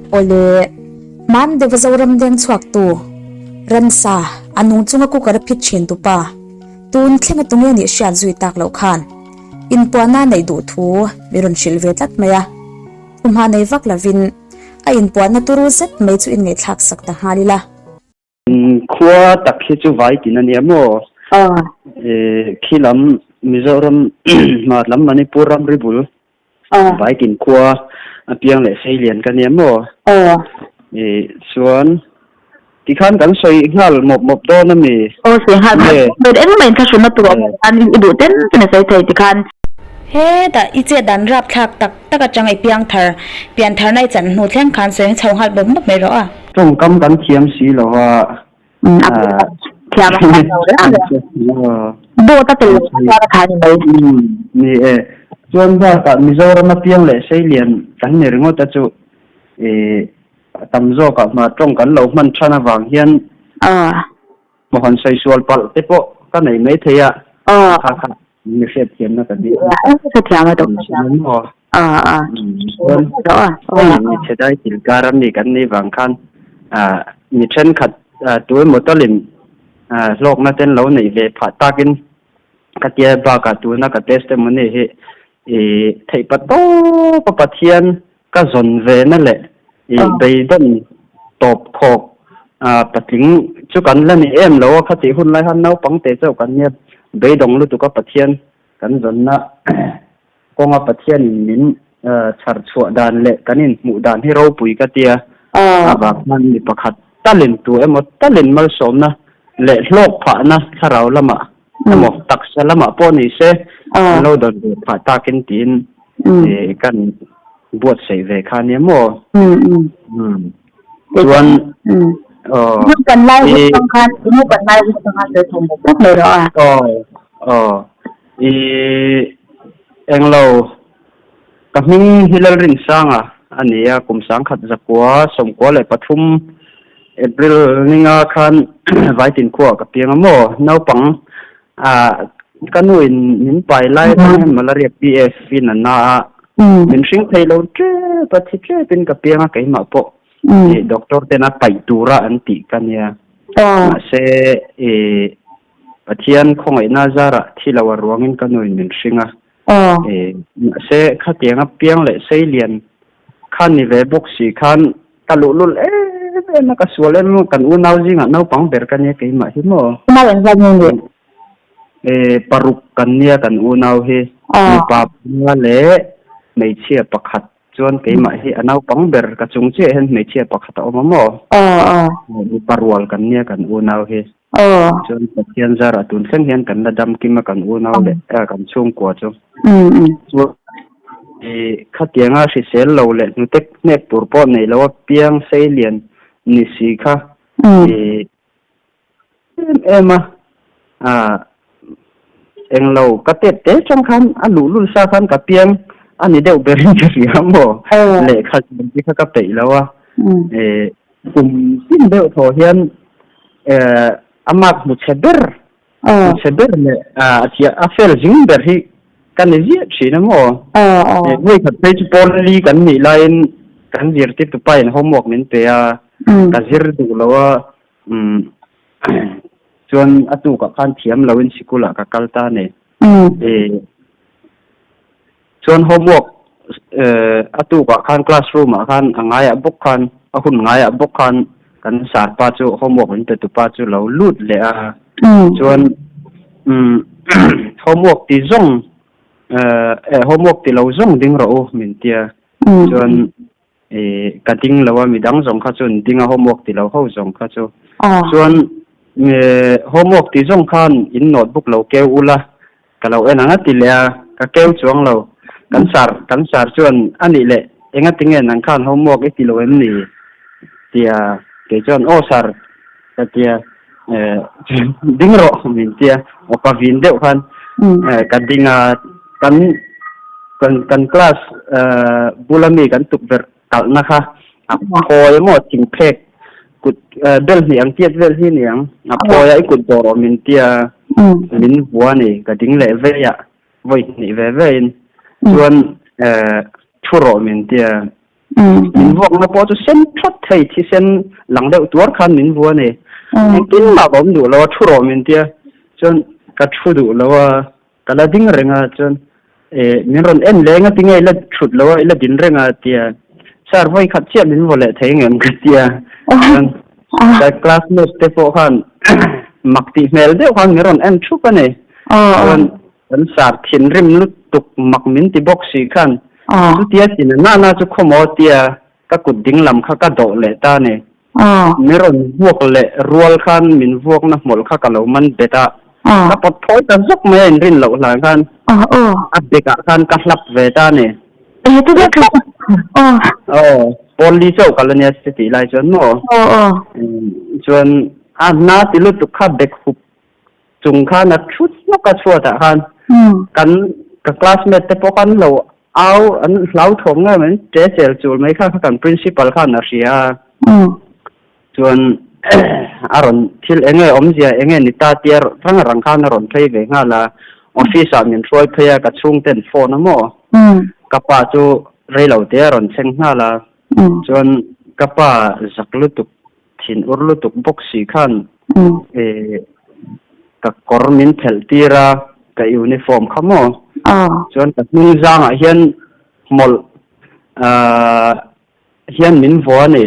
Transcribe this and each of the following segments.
Awle, hman deuha Zoram deng chhuaktu, ransa, a nung chunga cooker a phit thin tupa, tun thlenga tunge nih hriat zui tak loh khan inpuahna neih duh thu mi rawn hrilh ve tlat mai a. Thuhma nei vak lovin a inpuahna turu zet mai chu inngaihthlak sak ta nghal ila. Khua tak hi chu vai tin a nia maw? Khi lam Mizoram hmar lam Manipur ramri bul vai tin khua a piang leh sei lian ka nia maw? Chuan tikhan kan sawi nghal mawp mawp dawn a mi? Aw sawi nghal mawp mawp engmah inthlahrunna tur a awm lo khan i duh ten ten a sawi thei tikhan. Hetah i chet dan rapthlak tak tak atang i piangthar, piantharna i chan hnu thleng khan sawi chho nghal bawp bawp mai rawh a. Tawngkam kan thiam si lo a. A thiam a thiam lo reng reng. Dawt a tel lo kha chuan a tha ni mai. Ni e. Chuan bakah Mizoram a piang leh seilian kan ni ringawt a chu i tam zawkah hma tawng kan lo hman than avang hian Maw han sawi sual palh te pawh ka nei mai thei a, kha kha mi hriat thiamna ka dil a. Hrethiam a tawp. Maw? Chuan hei mi chhe dai thil kar a mi kan nih vang khan mi thenkhat tu emaw talin hlawkna ten lo neih ve phah takin ka tia bakah tuna ka testimony hi i theih pa tawp a Pathian Ka zawn ve na leh i beidawn tawp khawk patling chu kan la ni em lo a, khatih hun lai khan naupang te chauh kan nia, beidawng lutuk a Pathian kan zawnna kawnga Pathianin min chhar chhuah dan leh kan inhmuh dan hi ropui ka tia, avang khan mi pakhat talin tu emaw talin malsawmna leh hlawk phahna thlarau lamah emaw taksa lamah pawh ni se an lo dawn ve phah takin tiin kan buatsaih ve kha nia maw? Chuan Kan lai hun atang khan kan lai hun atang khan sawi thei mai tak mai rawh a. Aw aw i englo ka hming hi Lalrinsanga a ni a, kum sangkhat zakua 93 April ninga khan Vaitin khuaah ka piang a maw? Naupang ah ka nu in min pai lai atang hian malaria PF in a na a, min hring thei lo tep a, thi tep in ka piang a keimah pawh ih doctor ten a paih tura an tih ka nia. Mahse ih Pathian khawngaihna zarah thi lo a ruangin ka nu in min hring a. Ih mahse khatianga piang leh sei lian khan ni ve bawk si khan Ka luhlul em em a, ka sual em em a, kan unau zingah naupang ber ka nia keimah hi maw? Unau engzat nge ni? E, paruk kan nia kan unau hi. Mipa panga leh hmeichhia pakhat chuan keimah hi a naupang ber ka chung chiah hian hmeichhia pakhat a awm a maw? Mipa rual kan nia kan unau hi. Chuan Pathian zarah tun thleng hian kan la dam kim a kan unau leh kan chhungkua chu. Chuan i khatianga hrisel lo leh hnute hnek tur pawh nei lo a piang sei lian ni si kha i em em a englo ka tet te chang khan a luhlul sa khan ka piang a ni deuh berin ka hria maw lehkha zir te kha ka peih lo a Kum tin deuh thaw hian a mark hmu chhe ber, hmu chhe ber leh a thiah a fail zing ber hi ka ni ziah thin a maw? Vawi khat phei chu pawn li kan nih laiin kan zirtirtu pa in homework min pe a, ka zir duh lo a, chuan a tukah khan thiam loin sikul ah ka kal ta a ni. Chuan homework a tukah khan classroom ah khan a ngaiah bawk khan a hun ngaiah bawk khan kan sar pa chu homework min pe tu pa chu lo lut leh a chuan homework ti zawng eh homework ti lo zawng ding rawh u min tia chuan Ih ka ding lo a, midang zawng kha chu an ding a, homework ti lo ho zawng kha chu. Chuan homework ti zawng khan in notebook lo keu ula, ka lo en ang a ti leh a, ka keu chuang lo. Kan sar kan sar chuan a nih leh engati nge nang khan homework i ti lo em ni? Tia kei chuan aw sar ka tia ding rawh min tia aw ka vin deuh khan ka ding a kan kan kan class bula mi kan tukverh kalhna kha a phawi emaw thing phek kut bel hnih ang tiat vel hi niang a phawi a i kut dawr awm min tia min vua ni ka ding leh vei a vawi hnih ve ve in chuan thu rawh min tia. Min vuakna pawh chu sen thawt thei thisen lang deuh tuar khan min vua a ni. Engtin mah ka awm duh lo a, thu rawh min tia chuan ka thu duh lo a, ka la ding reng a chuan eh min rawn en leng a tinge i la thut lo a, i la din reng a tia sir vawi khat chiah min vaw leh thei ngem ka tia chuan ka classmate te pawh khan mak tih hmel deuh khan min rawn en thup a ni. Chuan Kan sar thinrim lutuk mak min ti bawk si khan chutia tina nana chu khawmaw tia ka kut ding lam kha ka dawh leh ta ni. Mi rawn vuak leh rual khan min vuakna hmawlh kha ka lo man bet a, ka pawt thawi ta zawk mai a inrin loh hlan khan a bekah khan ka hlap ve ta ni. Aw, pawl li chauh ka la nia chutih lai chuan maw? Chuan a hna ti lutuk kha bek hup Chung khan a thut hnawk a chhuatah khan kan ka classmate te pawh khan lo au an hlau thawm ngei mai ṭe chel chul mai kha kha kan principal khan a hria a. Chuan a rawn thil eng nge awmzia eng nge ni ta tia rang rang khan a rawn phei ve nghal a, office ah min hruai phei a ka chhungten phone a maw ka pa chu reilo te a rawn thleng nghal a, chuan ka pa zak lutuk Thin ur lutuk bawk si khan ka kawr min phelh tir a, ka uniform kha maw? Chuan ka hnung zangah hian hmawlh hian min vua a ni.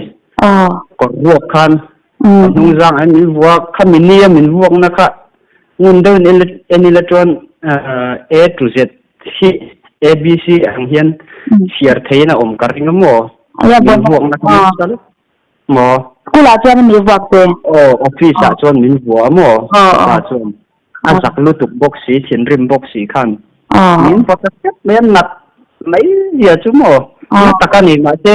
Kawr ruak khan ka hnung zangah hian min vua a, khami nia min vuakna kha ngun deuhin en ila chuan A to Z hi ABC ang hian chhiar theihin a awm ka ring a maw? Min vuakna kha nasa lutuk. Maw? School ah chuan mi vuak che? Aw, office ah chuan min vua a maw? Aw. Pa chuan a zak lutuk bawk si, thinrim bawk si khan min vaw ta hrep mai a, nat mai zia chu maw? Na tak a ni, mahse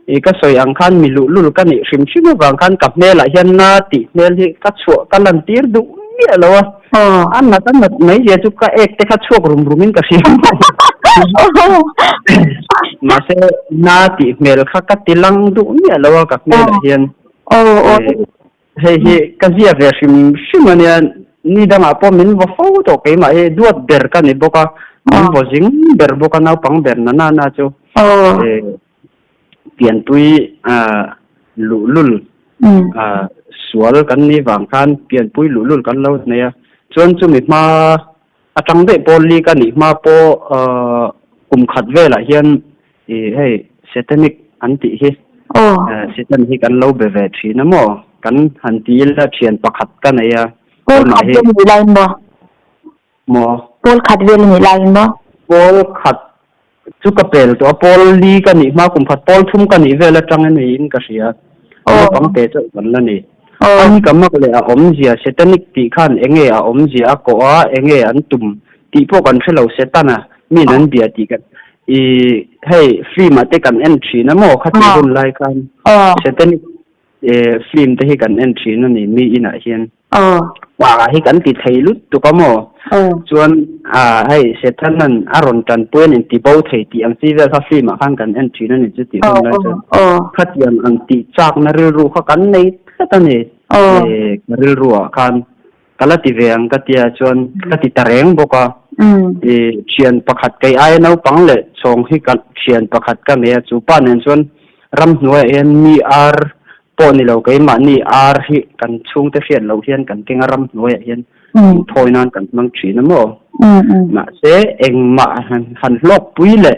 i ka sawi ang khan mi luhlul ka nih hrim hrim avang khan ka hmelah hian na tih hmel hi ka chhuah ka lan tir duh miah lo a, a nat a nat mai zia chu ka ek te kha chhuak rum rum in ka hria maw? Mahse na tih hmel kha ka ti lang duh miah lo a ka hmelah hian. Hei hi ka zia ve hrim hrim a nia, ni dangah pawh min vaw fo tawh keimah hi duat ber ka ni bawk a, min vaw zing ber bawk a naupang ber na na na chu. Pianpui luhlul sual kan nih vang khan pianpui luhlul kan lo nei a, chuan chumi hma Atang daih pawl li ka nih hma pawh kum khat velah hian ih hei satanic an tih hi satan hi kan lo be ve thin a maw kan han ti ila thian pakhat ka nei a Pawl khat vel nih laiin maw? Maw? Pawl khat vel nih laiin maw? Pawl khat chu ka pel tawh a, pawl li ka nih hma kum khat pawl thum ka nih vel atang a niin ka hria. Naupang te chauh kan la ni. An ka mak leh a awmzia Satanic tih khan enge a awmzia a kawh a, enge an tum tih pawh kan hre lo Setana min an bia tih kan i hei film ah te kan en thin a maw khatih hun lai khan Satanic film te hi kan en thin a ni mi inah hian. Pa hi kan ti thei lutuk a maw? Chuan hei Setanan a rawn tanpui an inti bo thei tih ang chi vel kha film ah khan kan en thin a ni chu tih hun lai chuan khatiang ang tih chakna rilru kha kan nei tlat a ni. Ka rilru ah khan ka la ti ve ang ka tia chuan ka ti ta reng bawk a. Thian pakhat kei aia naupang leh chhawng hi ka thian pakhat ka nei a chu pa nen chuan ramhnuaiah hian mi ar Pawh ni lo, keimahni ar hi kan chhungte hriat loh hian kan kenga ram hnuaiah hian thawi nan kan hmang thin a maw? Mahse, engmah han hlawkpui leh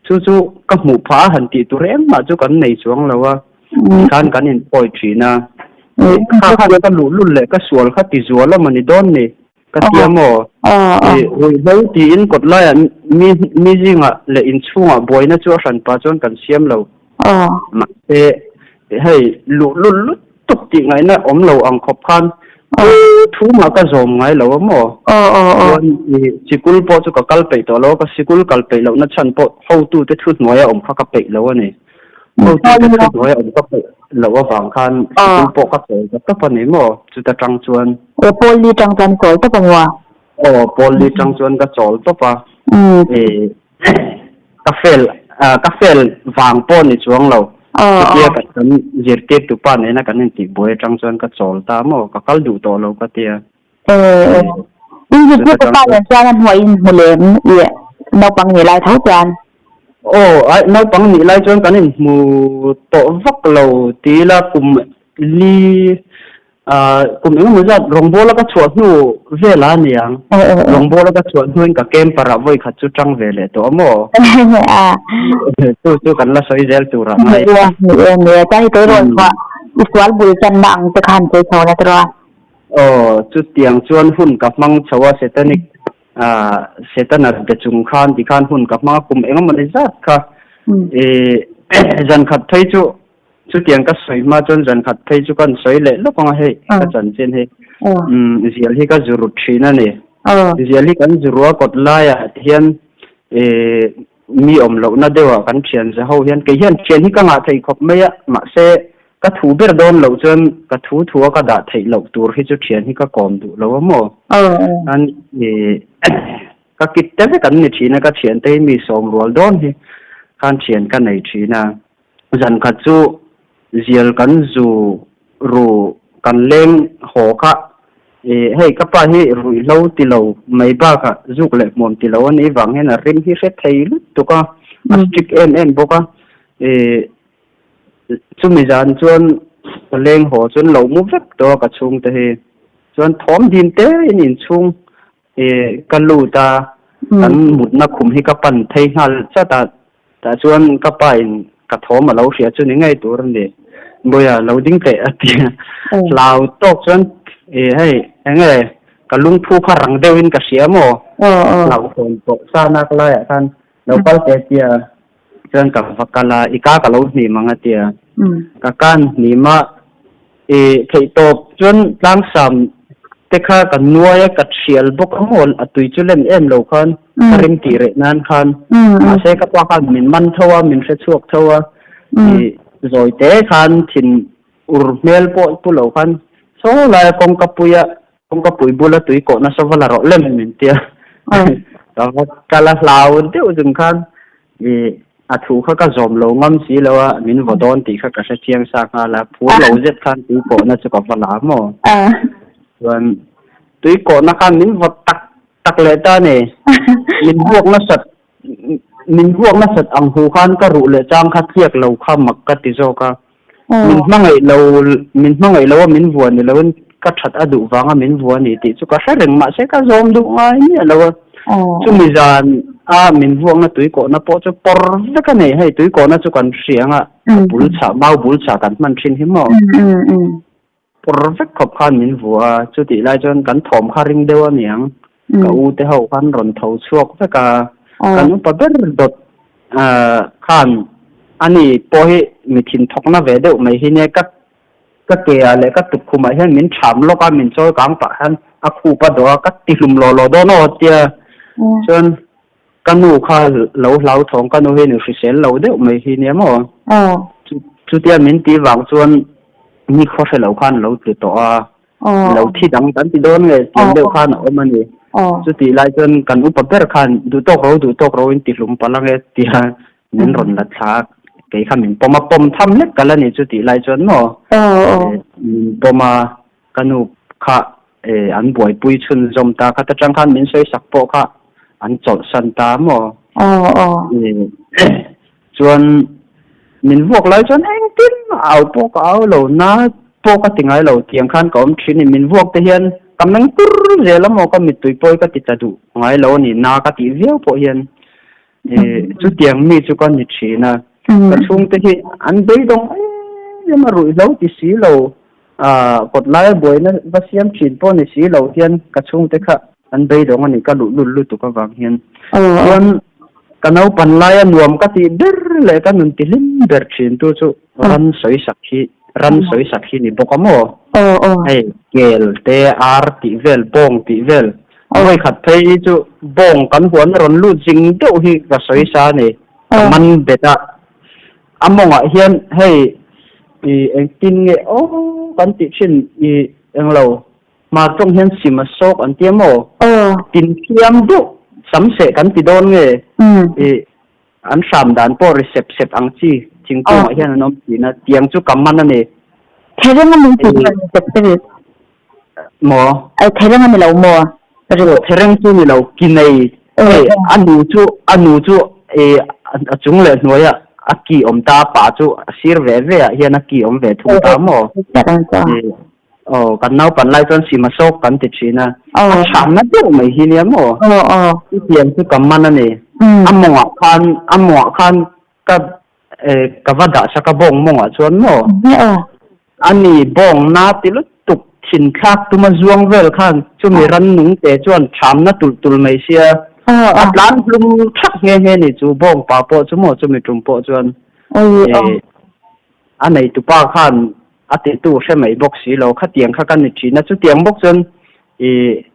chu chu ka hmuh phah a han tih tur engmah chu kan nei chuang lo a, tikhan kan inthawi thin a. Kha khan ka luhlul leh ka sual kha ti zual a mawni dawn ni? Ka tia maw? Ruihhlo tiin kawt laiah mi mi zingah leh inchhungah buaina chu a hranpa chuan kan siam lo. Mahse, hei luhlul lutuk tih ngaihna awm lo ang khawp khan thu mah ka zawm ngai lo a maw? Chuan sikul pawh chu ka kal peih tawh lo a, ka sikul kal peih lohna chhan pawh hotute thuhnuaia awm kha ka peih lo a ni. Hotute thuhnuaia awm ka peih loh avang khan sikul pawh ka chawl ta tawp a ni maw? Chuta tang chuan. Aw, pawl li tang chuan chawl tawp a maw? Aw, pawl li tang chuan ka chawl tawp a. Ka fail, ka fail vang pawh ni chuang lo. Chutia kan zirtirtu pa nena kan intihbuai atang chuan ka chawl ta maw? Ka kal duh tawh lo ka tia. Aw, in zirtirtu pa nen chuan a hnuaiin hmu lem i naupang ni lai tho chuan. Aw, ai naupang nih lai chuan kan inhmu tawh vak lo ti ila kum li ah kum engemaw zat rawngbawla ka chhuah hnu vel a ni ang. Rawngbawla ka chhuah hnuin ka camper ah vawi khat chu tang ve leh tawh a maw? Chu chu kan la sawi zel tur ah ngai. Ni e, ni e, ni e. Chuan i tawirawl chhuah i sual bul channa ang te khan sawi chho na tawh a. Aw, chutiang chuan hun ka hmang chho a Satanic ah Setana be chung khan tikhan hun ka hmang a kum engemaw zat kha ih zan khat phei chu chutiang ka sawi hma chuan zan khat phei chu kan sawi leh lawk ang a hei ka chanchin hi umm zial hi ka zu rut thin a ni zial hi kan zu rua kawt laiah te hian ih mi awm lohna deuhah kan thian za ho hian kei hian thian hi ka ngah thei khawp mai a mahse Ka thu ber dawn loh chuan ka thu thua ka dah theih loh tur hi chu thian hi ka kawm duh lo a maw? An ka kit te vek an ni thin a, ka thiante hi mi sawm rual dawn hi khan thian ka nei thin a. Zan khat chu zial kan zu ru kan leng haw kha hei ka pa hi ruihhlo ti lo mai bakah zuk leh hmuam ti lo a nih vang hian a rim hi hre thei lutuk a, a strict em em bawk a. Chumi zan chuan ka leng haw chuan lo mu vek tawh a ka chhungte hi. Chuan thawm dim te in inchhung ih ka lut a, kan mutna khum hi ka pan phei nghal chat a. Tah chuan ka pa in ka thawm a lo hria chu ni ngei tur a ni. Bawiha lo ding teh a ti a. Hlau tawk chuan ih hei eng nge ka lungphu kha rang deuhin ka hria maw? Hlauhawm tawh sa nak laiah khan lo kal teh a ti a. Chuan ka va kal a, i ka ka lo hnim ang a ti a. Ka kan hnim a, i theihtawp chuan tlangsam te kha ka nuai a, ka thial bawk a maw, a tui chu len em lo khan ka rim tih reh nan khan. Mahse ka pa khan min man tho a, min hre chhuak tho a, i zawi te khan thin ur hmel pawh pu lo khan saw laia kawngka puia Kawngkapui bula tui kawh nasa va la rawh lem min tia. Ka va kal a hlau deuh chung khan i a thu kha ka zawm lo ngam si lo a, min vaw dawn tih kha ka hre chiang sa nghal a, phur lo zet khan tui kawhna chu ka va la maw. Chuan tui kawhna khan min vaw tak tak leh ta a ni. Min vuak nasat min vuak nasat ang hu khan ka ruh leh chang kha tliak lo kha mak ka ti zawk a. Min hmangaih lo, min hmangaih lo a min vua ni loin ka that a duh vanga min vua ni tih chu ka hre reng mahse ka zawm duh ngai miah lo a. Chumi zan a min vuakna tuikawhna pawh chu pawr vek a nei, hei tuikawhna chu kan hria anga bul chhah, mau bul chhah kan hman thin hi maw? Pawr vek khawp khan min vua a, chutih lai chuan kan thawm kha ring deuh a niang, ka u te ho khan rawn tho chhuak vek a, kan upa ber dawt khan ani pawh hi mi thin thawkna ve deuh mai hi nia, ka ka ke ah leh ka tukkhumah hian min ṭham lawk a, min chawi kang pah hian a khup a dawh a, ka ti hlum law law dawn aw tia chuan Ka nu kha lo hlauthawng ka nu hi nu hrisel lo deuh mai hi nia maw? Chutia min tih vang chuan ni khaw hre lo khan lo tlu tawh a, lo thi dang kan ti dawn nge tiang deuh khan a awm a ni. Chutih lai chuan kan upa ber khan duh tawk ro duh tawk ro in ti hlum palh ange tia min rawn la thla a, kei kha min pawm a, pawm tham lek ka la ni chutih lai chuan maw? Min pawm a, Ka nu kha an buaipui chhunzawm ta kha ta tang khan min sawi sak pawh kha an chawlhsan ta maw? Chuan min vuak lai chuan engtin au pawh ka au lo, na pawh ka ti ngai lo tiang khan ka awm thin a ni. Min vuak te hian ka meng tur zel a maw ka mittui pawi ka ti ta duh ngai lo a ni, na ka tih viau pawh hian chutiang mi chu ka ni thin a. Ka chhungte hi an beidawng em em a ruihhlo ti si lo. Kawt laia buaina va siam thin pawh ni si lo hian ka chhungte kha an beidawng a ni, ka luh lut lutuk avang hian. Chuan ka naupan laia nuam ka tih ber leh ka nun ti hlim ber thin tu chu ran sawi sak hi, ran sawi sak hi ni bawk a maw? Hei kel te, ar tih vel, bawng tih vel, vawi khat phei hi chu bawng kan huan a rawn lut zing deuh hi ka sawi sa a ni, ka man bet a. A mawngah hian hei i engtin nge aw kan tih thin i englo hmar tawng hian sim a sawk an tia maw? Tin thiam deuh sam seh kan ti dawn nge i an hram dan pawh ri sep sep ang chi thingkungah hian an awm thin a tiang chu ka man a ni. Thereng a min tih chuan sep sep i. Maw? Ai thereng a ni lo maw? Thereng chu ni lo ki nei hei a nu chu a nu chu i. a chung leh hnuaia a ki awm ta a pa chu a sir ve ve ah hian a ki awm ve thung ta maw? Aw kan naupan lai chuan sima sawk kan ti thin a, a chhamna deuh mai hi nia maw? I pian chu ka man a ni. A mawngah khan a mawngah khan ka ka va dah sak a bawng mawngah chuan maw? Ani bawng na ti lutuk thin thlak tuma zuang vel khan chumi rannung te chuan thamna tulh tulh mai sia a tlan hlum thak nghe nghe ni chu bawng pa pawh chu maw chumi tum pawh chuan a neitupa khan a titu hre mai bawk si lo khatiang kha ka ni thin a chutiang bawk chuan ih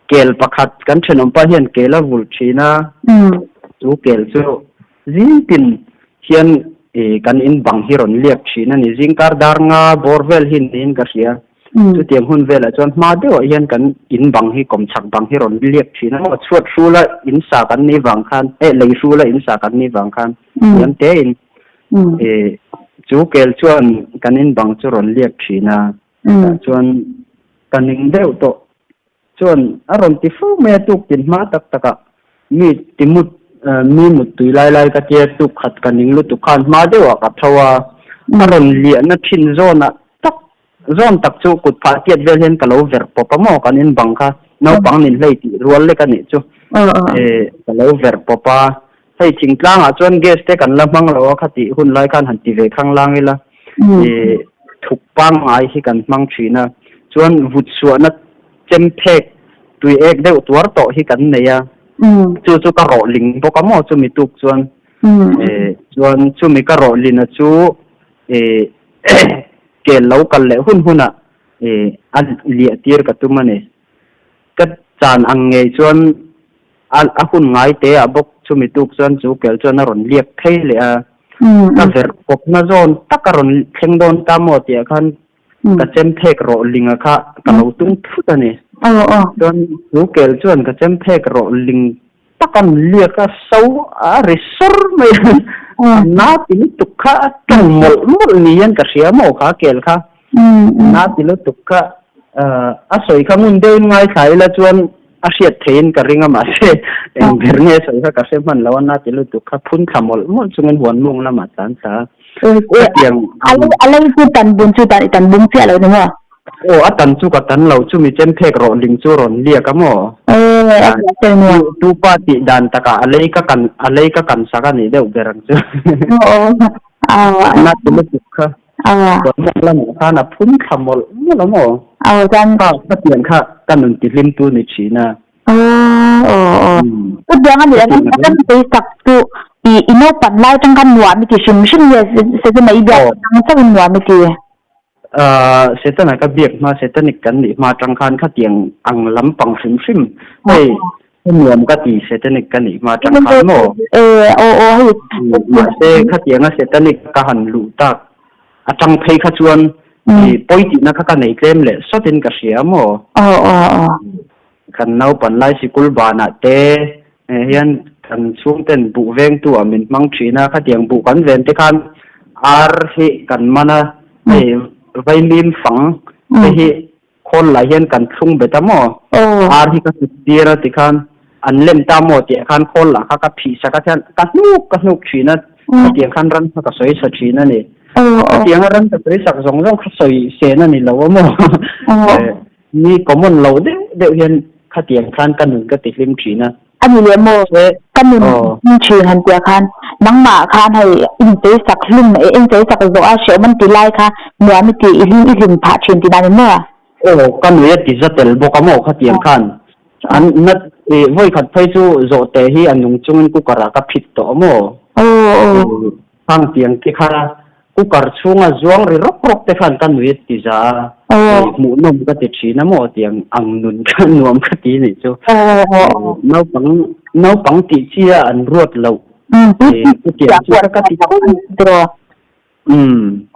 kel pakhat kan thenawmpa hian kel a vulh thin a chu kel chu Zing tin hian kan in bang hi rawn liak thin a ni. Zing kar dar nga bawr vel hi niin ka hria. Chutiang hun velah chuan hma deuhah hian kan in bang hi kawmchhak bang hi rawn liak thin a. Maw chhuat hrula in sa kan nih vang khan eh lei hrula in sa kan nih vang khan hniam tein chu kel chuan kan in bang chu rawn liak thin a. Tah chuan ka ning deuh tawh. Chuan a rawn ti fo mai a, tuk tin hma tak takah mi ti mut mi mut tui lai lai ka tia tuk khat ka ning lutuk khan hma deuhah ka tho a, a rawn liahna thin zawnah tak zawn tak chu kut phah tiat vel hian ka lo verh pawp a maw kan in bang kha naupang nin hlei tih rual lek a nih chu ka lo verh pawp a, hei thingtlangah chuan gas te kan la hmang lo a khatih hun lai khan han ti ve khanglang ila thuk pangngai hi kan hmang thin a, chuan vut suahna chem phek tui ek deuh tuar tawh hi kan nei a, chu chu ka rawh ling bawk a maw chumi tuk chuan chuan chumi ka rawh lin a chu kel lo kal leh hun hunah a liah tir ka tum a ni. Ka chan ang ngei chuan a a hun ngai te ah bawk chumi tuk chuan chu kel chuan a rawn liak phei leh a, ka verh pawpna zawn tak a rawn thleng dawn ta maw tih ah khan ka chem phek rawh ling a kha ka lo tung thut a ni. Chuan chu kel chuan ka chem phek rawh ling tak a rawn liak a, so a ri sawr mai a, a na ti lutuk kha a tawng mawlh mawlh ni hian ka hria maw kha kel kha. Na ti lutuk kha a sawi kha ngun deuhin ngaithla ila chuan a hriat theihin ka ring a mahse eng ber nge sawi kha ka hre hman lo a na ti lutuk kha phun thla mawlh mawlh chungin huan mawng lamah tlan thla a. Hetiang A lei chu tan bun chu tan i tan bung chiah lo ni maw? Aw a tan chu ka tan lo chumi chem phek rawh ling chu rawn liak a maw? Tu pa tih dan takah a lei ka kan a lei ka kan sak a nih deuh ber ang chu. Na ti lutuk kha. Chuan mawng lamah khan a phun thla mawlh mawlh a maw? Kha khatiang kha ka nun tihlim tu ni thin a. Chutiang a nih a kan peisak chu i i naupan lai atang khan nuam i ti hrim hrim nge Setana i biak atang chauhin nuam i ti? Setana ka biak hma Setanic kan nih hma atang khan khatiang ang lampang hrim hrim hei Ka nuam ka ti Satanic ka nih hma tang khan maw? Eh, aw aw hei. Mahse khatianga Satanic ka han luh tak atang phei kha chuan i pawi tihna kha ka nei tlem leh sawtin ka hria maw? Aw aw aw. Kan naupan lai sikul banah te hian kan chhungten buh vengtu ah min hmang thin a, khatiang buh kan ven te khan ar hi kan man a, hei vaimim fang te hi Khawl lah hian kan thlung bet a maw? Ar hi ka hnuk tir a tikhan an lem ta maw tih khan khawl lah kha ka phih sak a thian ka hnuk ka hnuk thin a khatiang khan ran kha ka sawi sa thin a ni. Khatianga ran ka sawi sak zawng zawng kha sawi sen a ni lo a maw? Mi common lo deuh deuh hian khatiang khan ka nun ka ti hlim thin a. A ni leh maw? Ka nun thin han tia khan nangmah khan hei inchei sak hlum eh inchei sak zawh a hrehawm an ti lai kha nuam i ti i hlim i hlim phah thin tih dan in maw? Aw ka nui a ti za tel bawk a maw khatiang khan an na eh vawi khat phei chu zawh teh hi a nung chungin cooker ah ka phit tawh a maw? Khang tiang te kha cooker chhunga zuang ri rawk rawk te khan ka nui a ti za a, hmuhnawm ka ti thin a maw tiang ang nun kha nuam ka ti nih chu. Naupang naupang tih chi a an ruat loh chutiang chu ka ti tho mai.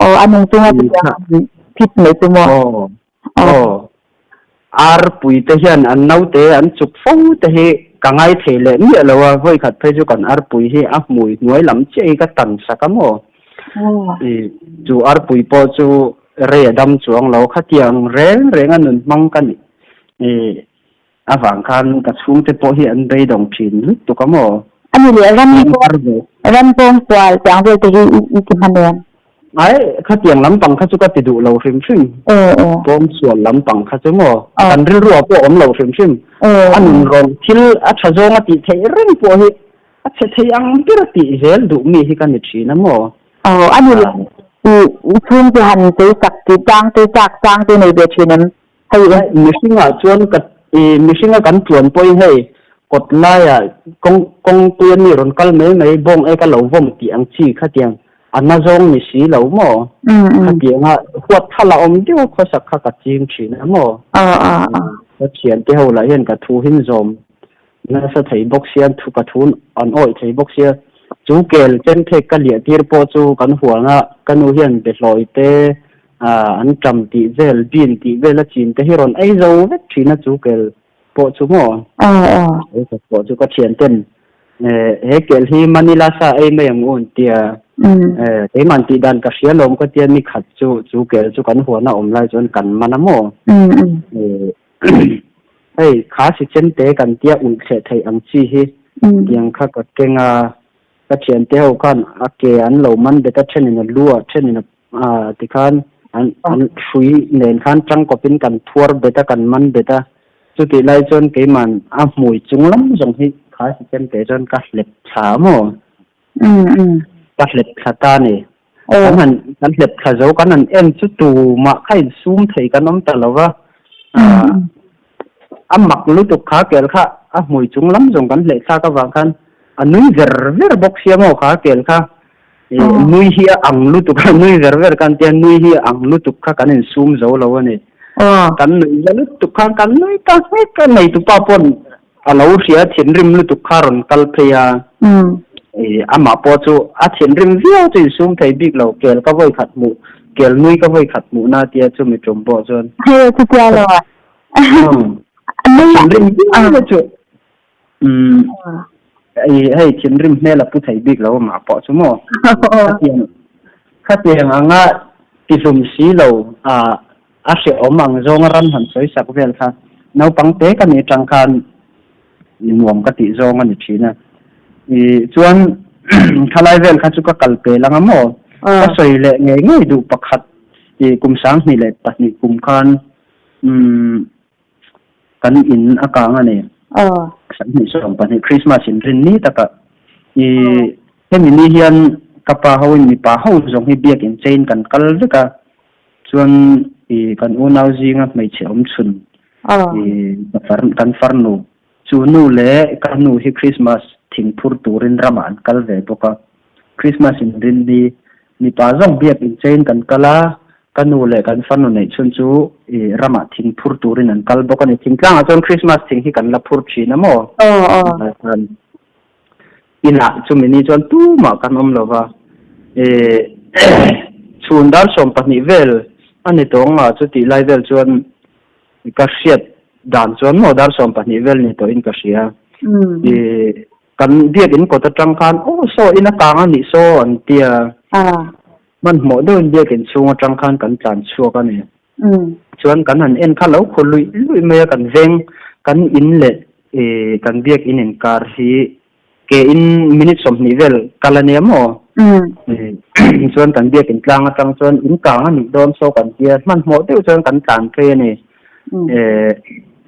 Aw a nung chunga chutiang phit mai chu maw. Aw. Arpui te hian an naute an chuk fo te hi ka ngai thei leh miah lo a, vawi khat phei chu kan arpui hi a hmui hnuai lam chiah hi ka tan sak a maw? Chu arpui pawh chu rei a dam chuang lo, khatiang reng reng a nun hmang ka nih avang khan ka chhungte pawh hi an beidawng thin lutuk a maw? Ani leh ram ram pawng sual tih ang vel te hi i ti hman em? Ai, khatiang lampang kha chu ka ti duh lo hrim hrim. Pawng sual lampang kha chu maw? Kan rilru ah pawh a awm lo hrim hrim. A nun rawn thil a tha zawng a tih theih reng pawh hi a chhe thei ang ber a tih zel duh mi hi ka ni thin a maw? Aw, ani leh i chhungte han sawisak tih chang te chak chang te nei ve thin em? Hei mihringah chuan ka mihringa kan tluan pawhin hei kawt laiah kawng kawngpui a mi rawn kal mai mai bawng e ka lo vawm tih ang chi khatiang a na zawng ni si lo maw? Khatianga huat thala awm deuh a khawsak kha ka ching thin a maw? Ka thiante ho lah hian ka thu hin zawm nasa thei bawk sia thu ka thu an awih thei bawk sia chu kel chen phek ka liah tir pawh chu kan huanga ka nu hian behlawi te an ṭam tih vel bean tih vel a chin te hi rawn ei zo vek thin a chu kel pawh chu maw pawh chu ka thian ten he kel hi Manila sa ei mai ang u an tia keimah tih dan ka hria lawm ka tia ni khat chu chu kel chu kan huan a awm lai chuan kan man a maw Hei, kha si chemte kan tia ulh thleh theih ang chi hi tiang kha ka keng a, ka thiante ho khan a ke an lo man bet a, thenin a lu a, thenin a tikhan an an hrui nen khan tangkawpin kan phuar bet a, kan man bet a, chutih lai chuan keiman a hmui chung lam zawng hi kha si chemte chuan ka hlep thla maw? Ka hlep thla ta a ni. Kan han kan hlep thla zo kan han en chu tumah kha insum thei kan awm ta lo va. A mak lutuk kha kel kha a hmui chung lam zawng kan hleh thlak avang khan a nui ver ver bawk sia maw kha kel kha. Nui hi a ang lutuk a nui ver ver khan tia nui hi a ang lutuk kha kan insum zo lo a ni. Kan nui la lutuk khan kan nui ta nghek a neitupa pawn A lo hria thinrim lutuk kha rawn kal phei a, amah pawh chu a thinrim viau chu insum thei bik lo, kel ka vawi khat hmuh, kel nui ka vawi khat hmuh na tia chu mi tum pawh chuan. Hei chutia lo a. Thinrim viau chu hei thinrim hmel a pu thei bik lo amah pawh chu maw. Khatiang khatiang anga tihlum si lo a A hrehawm ang zawnga ram han sawi sak vel kha naupang te ka nih atang khan nuam ka tih zawng a ni thin a. I chuan thalai vel kha chu ka kal pel anga maw? Ka sawi leh ngei ngei duh pakhat i kum 2002 kum khan umm kan in a kang a ni. 2020 Christmas in rin ni takah i hemi ni hian ka pa hoin mipa ho zawng hi biakin chain kan kal vek a. Chuan i kan unau zinga hmeichhe awm chhun i kan farnu chu nu leh ka nu hi Christmas thing phur turin ramah an kal ve bawk a. Christmas in rin ni mipa zawng biak inchein kan kal a, ka nu leh kan farnu neih chhun chu i ramah thing phur turin an kal bawk a ni. Thingtlangah chuan Christmas thing hi kan la phur thin a maw? Inah chumi ni chuan tumah kan awm lo va, chhun dar 12 vel a ni tawng a, chutih lai vel chuan ka hriat dan chuan maw dar 12 vel ni tawhin ka hria. Kan biakin kawt atang khan aw saw in a kang a nih saw an tia, hmanhmawh deuhin biakin chhung atang khan kan tlan chhuak a ni. Chuan kan han en kha lo khaw luih luih mai a, kan veng kan in leh kan biak in inkar hi ke in minute 20 vel kal a nia maw? Chuan kan biak in tlang atang chuan in kang a nih dawn saw kan tia hmanhmawh deuh chuan kan tlan phei a ni.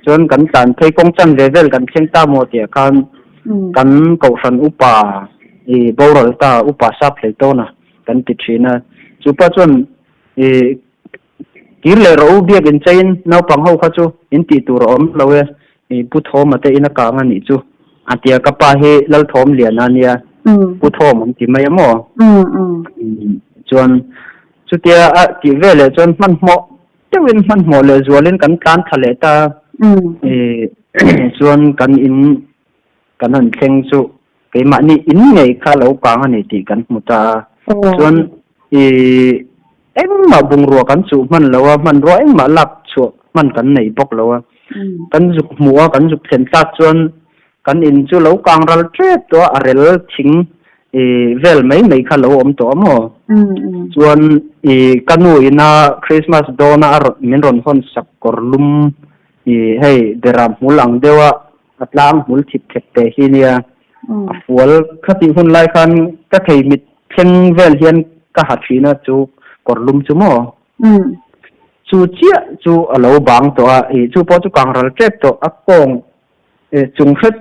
Chuan kan tlan phei kawng chan ve vel kan thleng ta maw tih ah khan kan kohhran upa boral ta upa sap hlei tawn a kan ti thin a, chupa chuan Kir leh rawh u, biak in cheiin naupang ho kha chu in tih tur a awm lo e, i Pu Thawma te in a kang a nih chu a ti a, ka pa hi Lalthawm Liana a nia, Pu Thawm an ti mai a maw? Chuan chutia a tih ve leh chuan hmanhmawh deuhin hmanhmawh leh zualin kan tlan thla leh ta, chuan kan in kan han thleng chu Keimahni in ngei kha lo kang a ni tih kan hmu ta a, chuan i engmah bungrua kan chuh hman lo a, hmanrua engmah lak chhuah hman kan nei bawk lo a. Kan zuk hmuh a, kan zuk thlen tlak chuan kan in chu lo kang ral tep tawh a, a rel thing i vel mai mai kha lo awm tawh a maw? Chuan i ka nu ina Christmas dawna a rawn min rawn hawn sak kawr lum i hei beram hmul ang deuha A tlang hmul thip thep teh hi nia. A fual khatih hun lai khan ka thei mit thleng vel hian ka ha thin a chu kawrlum chu maw? Chu chiah chu a lo bang tawh a, ih chu pawh chu kangral tep tawh a kawng chung hret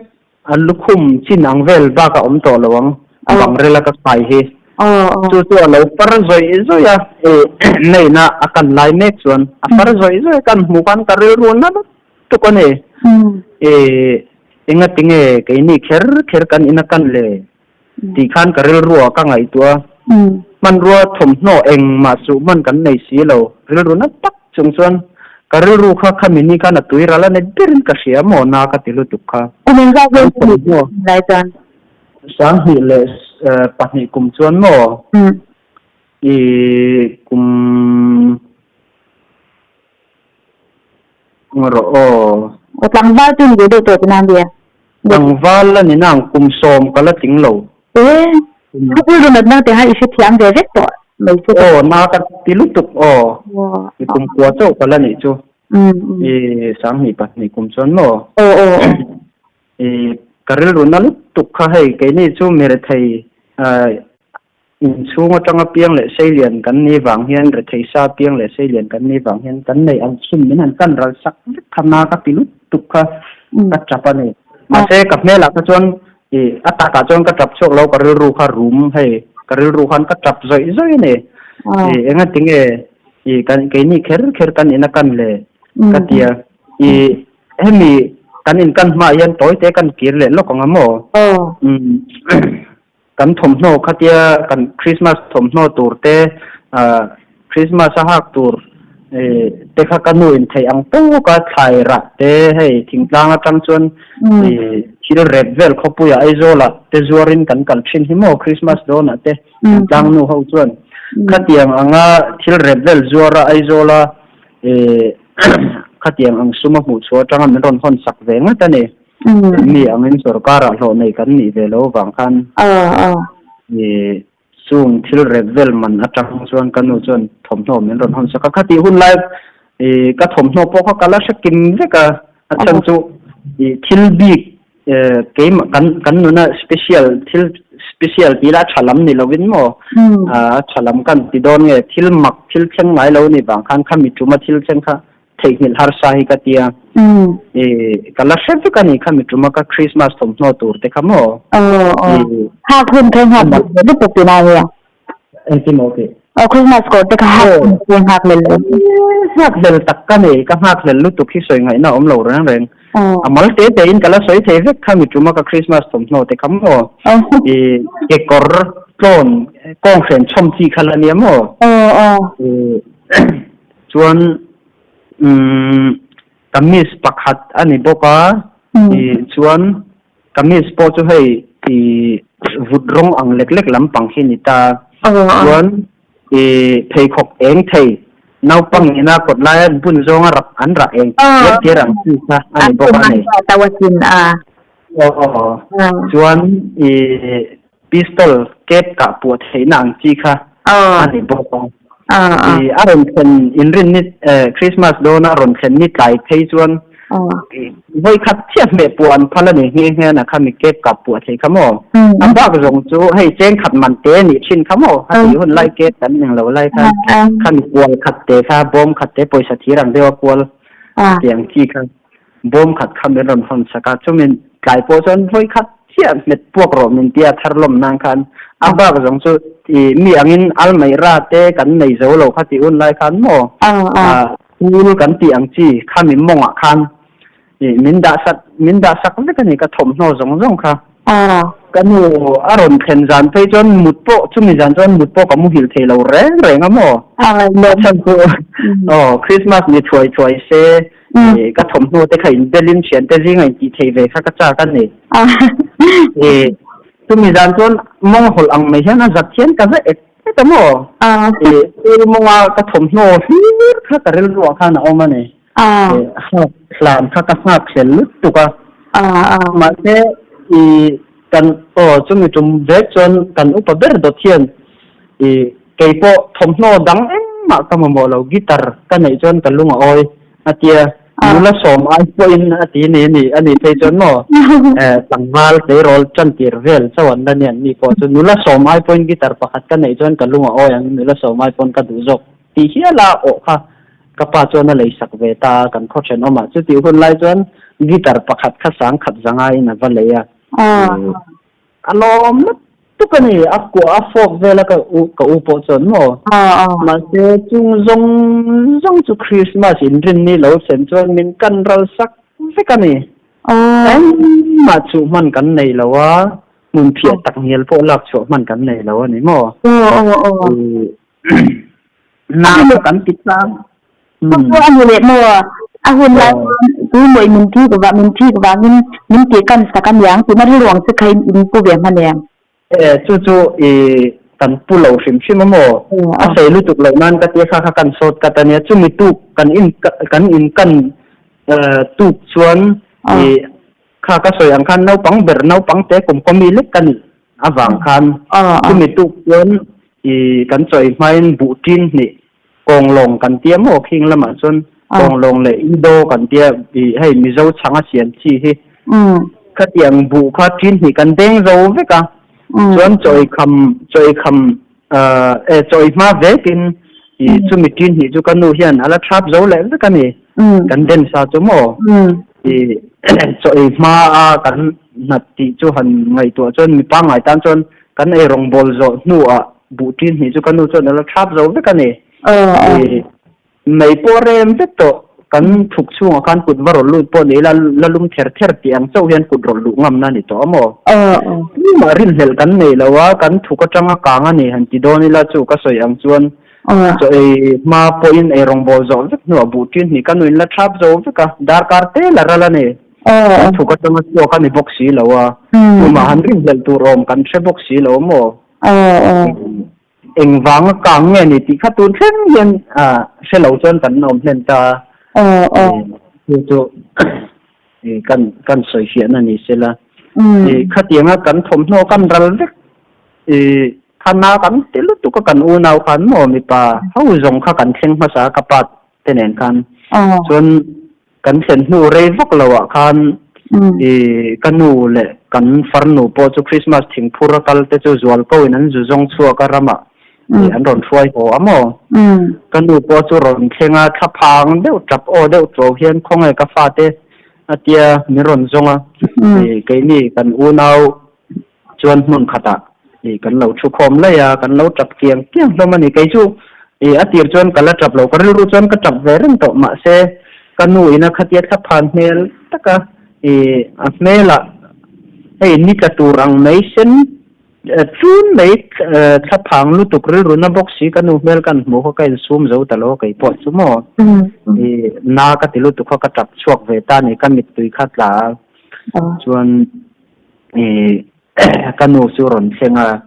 a lukhum chin ang vel bak a awm tawh lo ang a bang rel a ka khai hi. Chu chu a lo far zawih zawih a, ih neihna a kan lai mek chuan a far zawih zawih a kan hmuh khan ka rilru na lutuk a ni. Ih engatinge keini kher kher kan in a kan le? Tih khan ka rilruah ka ngaihtuah a, hmanrua thawmhnaw engmah suh hman kan nei si lo, rilru na tak chung chuan ka rilru kha khami ni khan a tui ral a ni berin ka hria maw na ka ti lutuk kha. Kum engzat Kan vel chu ni thawmhnaw lai chuan? 2002 kum chuan maw? I kum rawh aw. Aw tlangval chu ni ve deuh tawh tina nia. Tlangval la ni nang kum sawm ka la tling lo. E, khawpui ru natna te ha i hrethiam ve vek tawh mai se. Aw na ka ti lutuk aw. I kum kua chauh ka la nih chu. I 2002 kum chuan maw? Aw aw aw. I ka rilru na lutuk kha hei keini chu mirethei Inchhung atanga piang leh seilian kan nih vang hian, rethei sa piang leh seilian kan nih vang hian kan neih ang chhun min han kan ral sak vek kha na ka ti lutuk kha ka tap a ni. Mahse ka hmelah kha chuan ih a takah chuan ka tap chhuak lo, ka rilru kha rum hei, ka rilru khan ka tap zawih zawih a ni. Ih engati nge ih kan keini kher kher kan in a kan le ka ti a, ih hemi kan in kan hmaah hian tawi te kan kir leh lawk ang a maw? Umm. Kan thawmhnaw khatia kan Christmas thawmhnaw tur te, Christmas a hak tur te kha ka nu in theih ang tawk a, thlai rah te hei thingtlang atang chuan thil rep vel khawpuiah Aizawlah te zuarin kan kal thin hi maw Christmas dawnah te thingtlang nu ho chuan khatiang anga thil rep vel zuara Aizawla khatiang ang sum a hmuh chhuah atanga min rawn hawn sak ve ngat a ni. Mi angin sorkarah hlawh nei kan nih ve lo vang khan chung thil rep vel man atang chuan ka nu chuan thawmhnaw min rawn hawn sak a. Khatih hun lai ka thawmhnaw pawh kha ka la hre kim vek a, a chhan chu thil bik keimah kan kan nuna special thil special tih lah a tha lam ni lovin maw a tha lam kan ti dawn nge thil mak thil thleng ngai lo ni vang khan khami tuma thil thleng kha Theihnghilh harsa hi ka tia. I ka la hre vek a ni kha mi tuma ka Christmas thawmhnaw tur te kha maw? Aw aw. Hak hun kha nghak duh ve lutuk tih na nia. Engtin maw tih? Aw Christmas kawr te kha hak hun kha nghak hlel lo. Nghak hlel tak ka nei, ka nghak hlel lutuk hi sawi ngaihna a awm lo reng reng. A mal te te in ka la sawi thei vek kha mi tuma ka Christmas thawmhnaw te kha maw? I kekawr tlawn kawnghren chhawm chi kha la nia maw? Aw aw. Chuan umm kamis pakhat a ni bawk a, ih chuan kamis pawh chu hei ih vut rawng ang lek lek lampang hi ni ta. Chuan ih pheikhawk eng thei naupang ina kawt laia bun zawnga rap an rah eng tiar tiar ang chi kha a ni bawk a ni. Aw chuan ih Pistol kep kah puah theihna ang chi kha a ni bawk a. I a rawn thlen inrin ni Christmas dawna rawn thlen ni tlai phei chuan vawi khat chiah hmeh puah an phal a ni nghe nghe a kha mi kep kah puah thei kha maw? A bak zawng chu hei cheng khat man te a nih thin kha maw? A tih hun lai kep kan eng lo lai khan kha mi kual khat te kha bawm khat te pawisa thir ang deuh a kual tiang chi kha. Bawm khat kha min rawn hawn sak a, chumi tlai pawh chuan vawi khat chiah hmet puak rawh min tia thar lawm nan khan a bak zawng chu i mi angin almeira te kan nei zo lo kha tih hun lai khan maw phul kan tih ang chi kha mi mawngah khan i min dah sak min dah sak vek a ni ka thawmhnaw zawng zawng kha. Ka nu a rawn thlen zan phei chuan mut pawh chumi zan chuan mut pawh ka muhil thei lo reng reng a maw? A chhan chu aw Christmas ni thuai thuai se ka thawmhnaw te kha in belin thian te zinga in tih thei ve kha ka chak a ni. Chumi zan chuan mawng hawlh ang mai hian a zat hian ka za ek ek a maw? Mawnga ka thawmhnaw hlir kha ka rilruah khan a awm a ni. Hak hlan kha ka nghak hlel lutuk a. Mahse i kan aw chumi tum vek chuan kan upa ber dawt hian i keipawh thawmhnaw dang engmah ka mamawh lo guitar ka neih chuan ka lung a awi a tia. Nula sawm ai pawhin a ti ni ni a nih phei chuan maw tlangval tleirawl tan tir vel chauh an la ni an ni pawh chu nula sawm ai pawhin guitar pakhat ka neih chuan ka lung a awi ang nula sawm ai pawn ka duh zawk tih hial a awh kha ka pa chuan a lei sak ve ta a kan khaw thenawm ah chutih hun lai chuan guitar pakhat kha sang khat zanga in a va lei a. A lawm lutuk a ni, a kuah a fawk vel a ka u ka u pawh chuan maw? Mahse chung zawng zawng chu Christmas inrin ni lo thlen chuan min kan ral sak vek a ni. Engmah chuh hman kan nei lo a, hmun phiah tak ngial pawh lak chhuah hman kan nei lo a ni maw? Na kha kan ti tlang. Chu a ni leh maw? A hun lai chuan tu maw i min thik vang min thik vangin min tih kan sak a niang tihna rilruang che kha in in pu ve hman em? E, chu chu i kan pu lo hrim hrim a maw? A sei lutuk loh nan ka tia kha kha kan sawt kat a nia. Chumi tuk kan in kan in kan tuk chuan i kha ka sawi ang khan naupang ber naupang te kum kawmi lek ka nih avang khan chumi tuk chuan i kan chawi hmain buh tin hnih Kawnglawng kan tia maw khing lamah chuan kawnglawng leh ido kan tia i hei Mizo chhang a siam chi hi khatiang buh kha tin hnih kan deng zo vek a chuan chawi kham chawi kham e chawi hma vekin i chumi tin hnih chu ka nu hian a la thap zo leh vek a ni kan den sa chu maw i chawi hma a kan hnat tih chu han ngaihtuah chuan mi pangngai tan chuan kan ei rawngbawl zawh hnuah Buh ṭin hnih chu ka nu chuan a la ṭhap zo vek a ni. Mei pawh rem vek tawh, kan thuk chhungah khan kut va rawn lut pawh ni ila la lum ther ther tih ang chauh hian kut rawn luh ngamna a ni tawh a maw? Tumah rinhlelh kan nei lo a, kan thuk aṭanga kang a ni han ti dawn ila chu ka sawi ang chuan chaw ei hma pawhin ei rawngbâwl zawh vek hnuah buh ṭin hnih ka nuin la ṭhap zo vek a, darkar te la ral a ni. Kan thuk aṭanga chhuak a ni bawk si lo a, tumah han rinhlelh tur awm kan hre bawk si lo a maw? Engvanga kang nge ni tih kha tun thleng hian hre lo chuan kan awm hlen ta a. Chu chu kan kan sawi fiahna ni sela. Khatianga kan thawmhnaw kan ral vek khana kan ti lutuk a kan unau khan maw mipa ho zawng kha kan thleng hmasa ka pa te nen khan. Chuan Kan thlen hnu rei vak lo ah khan i ka nu leh kan farnu pawh chu Christmas thingphur a kal te chu zual ko in an zu zawng chhuak a ram ah i an rawn hruai haw a maw? Ka nu pawh chu rawn thleng a thlaphang deuh tap aw deuh tuau hian khawnge ka fate a tia min rawn zawng a i keini kan unau chuan hmun khatah i kan lo thu khawm laih a, kan lo tap kiang kiang hlawm a ni. Kei chu i a tir chuan ka la tap lo, ka rilru chuan ka tap ve reng tawh. Mahse, ka nu ina khatia thlaphan hmel taka i a hmelah hei ni tla tur ang mai sen tlun mai thlaphang lutuk rilru na bawk si ka nu hmel kan hmuh kha ka insum zo ta lo kei pawh chu maw i na ka ti lutuk kha ka tap chhuak ve ta a ni, ka mittui kha tla a chuan. Ka nu chu rawn thleng a,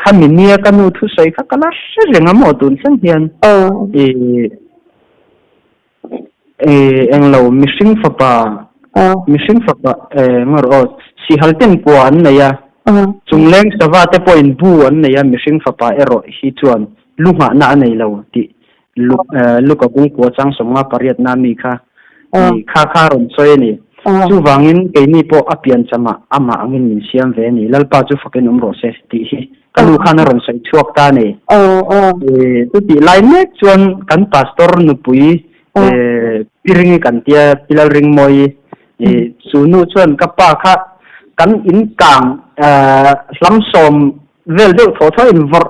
khami nia ka nu thusawi kha ka la hre reng a maw tun thleng hian englo mihring fapa mihring fapa ngaw rawh aw sihal ten kua an nei a, chungleng sava te pawhin bu an nei a mihring fapa erawh hi chuan lu nghahna a nei lo tih Luka kungkua chang sawmnga pariatna mi kha kha kha rawn sawi a ni. Chuvangin keini pawh a pianchamah amah angin min siam ve a ni. Lalpa chu fakin awm rawh se tih hi ka nu khan a rawn sawi chhuak ta a ni. Chutih lai mek chuan kan pastor nupui Pi Ringi kan tia Pi Lalringmawii chu nu chuan ka pa kha kan in kang hlamsawm Vel deuh thaw thaw in vawrh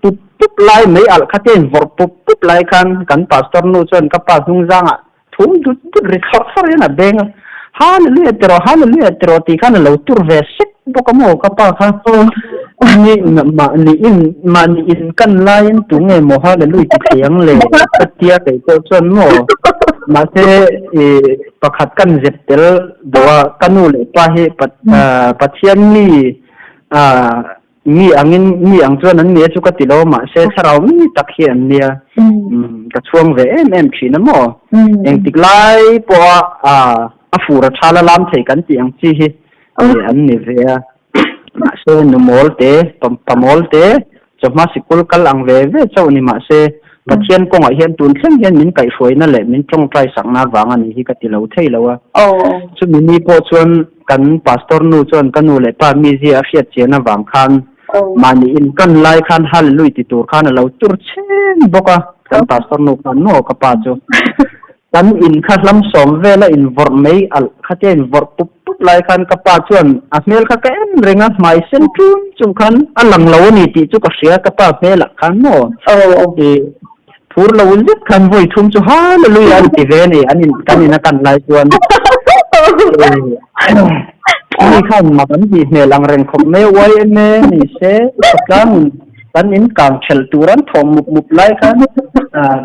pup pup lai mai alh kha te in vawrh pup pup lai khan kan pastor nu chuan ka pa hnung zangah thum dut dut ri thlawrh thlawrh hian a beng a, Hallelujah ti rawh, Hallelujah ti rawh tih khan a lo tur ve sek bawk a maw ka pa kha. Ni mahni in mahni in kan laiin tu nge maw Hallelujah ti thei ang le ka tia kei pawh chuan maw mahse i pakhat kan zep tel duh a ka nu leh pa hi Pathian mi Mi angin, mi ang chuan an nia chu ka ti lo, mahse thlarau mi tak hi an nia. Ka chhuang ve em em thin a maw? Engtik lai pawha a fur a tha la lam thei kan tih ang chi hi an ni ve a. Mahse nu mawl te, pa mawl te, chawhma sikul kal ang ve ve chauh ni mahse. Pathian kawngah hian tun thleng hian min kaihhruaina leh min tawngtai sakna vang a nih hi ka ti lo thei lo a. Chumi ni pawh chuan kan pastor nu chuan ka nu leh pa mizia a hriat chian avang khan mahni in kan lai khan Hallelui ti tur khan a lo tur chhen bawk a, kan pastor nu khan maw ka pa chu. Kan in kha hlam sawm vela invawrh mai alh khatia invawrh pup pup lai khan ka pa chuan a hmel kha ka en reng a, hmai sen ṭun chung khan a lang lo a ni tih chu ka hria ka pa hmelah khan maw i phur lo zet khan vawi thum chu Hallelujah an ti ve a ni an in kan in a kan lai chuan mi khan mak an tih hmel ang reng khawp mai a YMA ni se khawtlang in Kan in kang ṭhelh tur an thawh mup mup lai khan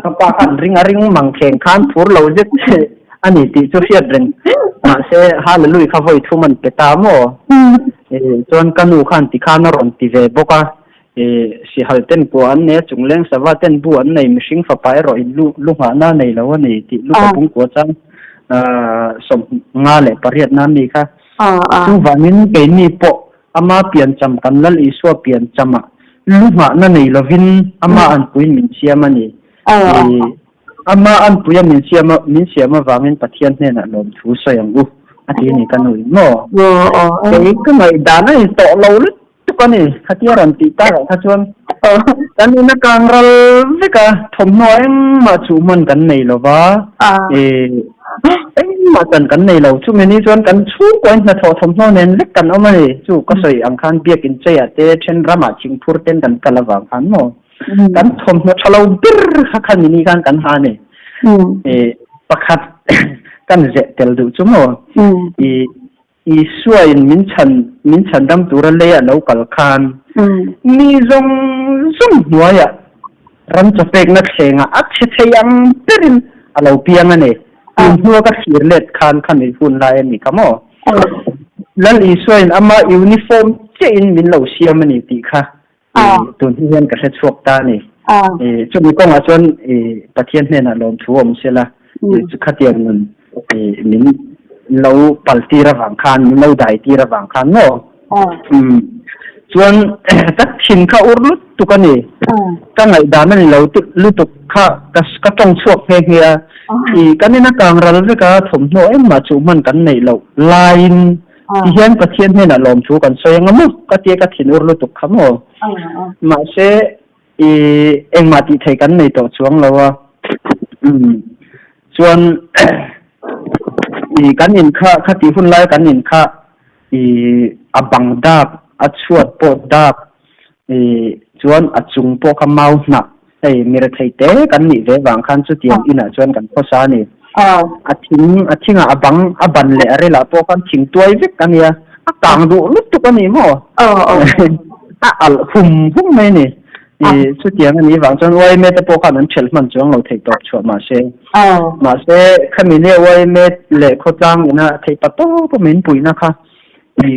ka pa khan ring a ring mang thleng khan phur lo zet a ni tih chu hriat reng. Mahse, Hallelui kha vawi thum an pe ta maw? Chuan ka nu khan tikhan a rawn ti ve bawk a, Sihal ten kua an nei a, chungleng sava ten bu an nei, mihring fapa erawh in lu lu nghahna a nei lo a ni tih lu ka pung kua chang 58 na mi kha. Chuvangin keini pawh Ama piancham kan Lal Isua pianchamah lu nghahna nei lovin ama anpuiin min siam a ni. I ama anpuia min siam a min siam avangin Pathian hnenah lawmthu sawi ang u a ti a ni ka nuin maw? Kei ka ngaihdan a intawh lo lutuk a ni khatia rawn tih takah kha chuan kan in a kang ral vek a, thawmhnaw engmah chuh hman kan nei lova i Engmah chan kan nei lo. Chumi ni chuan kan chhungkuain hnathawh thawmhnaw nen vek kan awm a ni. Chu ka sawi ang khan biakin cheiah te then ramah thingphur ten kan kal avang khan maw kan thawmhnaw tha lo ber kha khan mi ni khan kan ha a ni. Pakhat kan zeh tel duh chu maw i Isuain min chhan min chhandam tura leiah lo kal khan mi zawng zawng hnuaiah ram chawpekna thlengah a chhe thei ang berin a lo piang a ni. Tun hnua ka thlir let khan kha min hun lai a ni kha maw? Lal Isuain ama uniform chiahin min lo siam a ni tih kha Tun hi hian ka hre chhuak ta a ni. Chumi kawngah chuan Pathian hnenah lawmthu awm se la, khatiang nun min lo pal tir avang khan, min lo dai tir avang khan maw? Chuan ka thin kha ur lutuk a ni. Ka ngaihdan a ni lo lutuk kha ka tawng chhuak nghe nghe a. Kan ina kang ral vek a, thawmhnaw engmah chuh hman kan neih loh laiin Ti hian Pathian hnenah lawmthu kan sawi anga maw? Ka tia ka thinur lutuk kha maw? Mahse, i engmah tih theih kan nei tawh chuang lo a. Umm, chuan i kan in kha, kha tih hun lai kan in kha i a bang dak, a chhuat pawh dak, i chuan a chung pawh kha mau hnah Hei mirethei te kan nih ve vang khan chutiang inah chuan kan khawsa a ni. A thing a thingah a bang a ban leh a relah pawh khan thing tuai vek a nia, a kang duh lutuk a ni maw? A alh hum hum mai a ni. Chutiang a nih vang chuan YMA te pawh khan an ṭhelh hman chuang lo theih tawp chhuah mahse. Mahse khami nia YMA leh khawtlang ina theih pa tawp a min puihna kha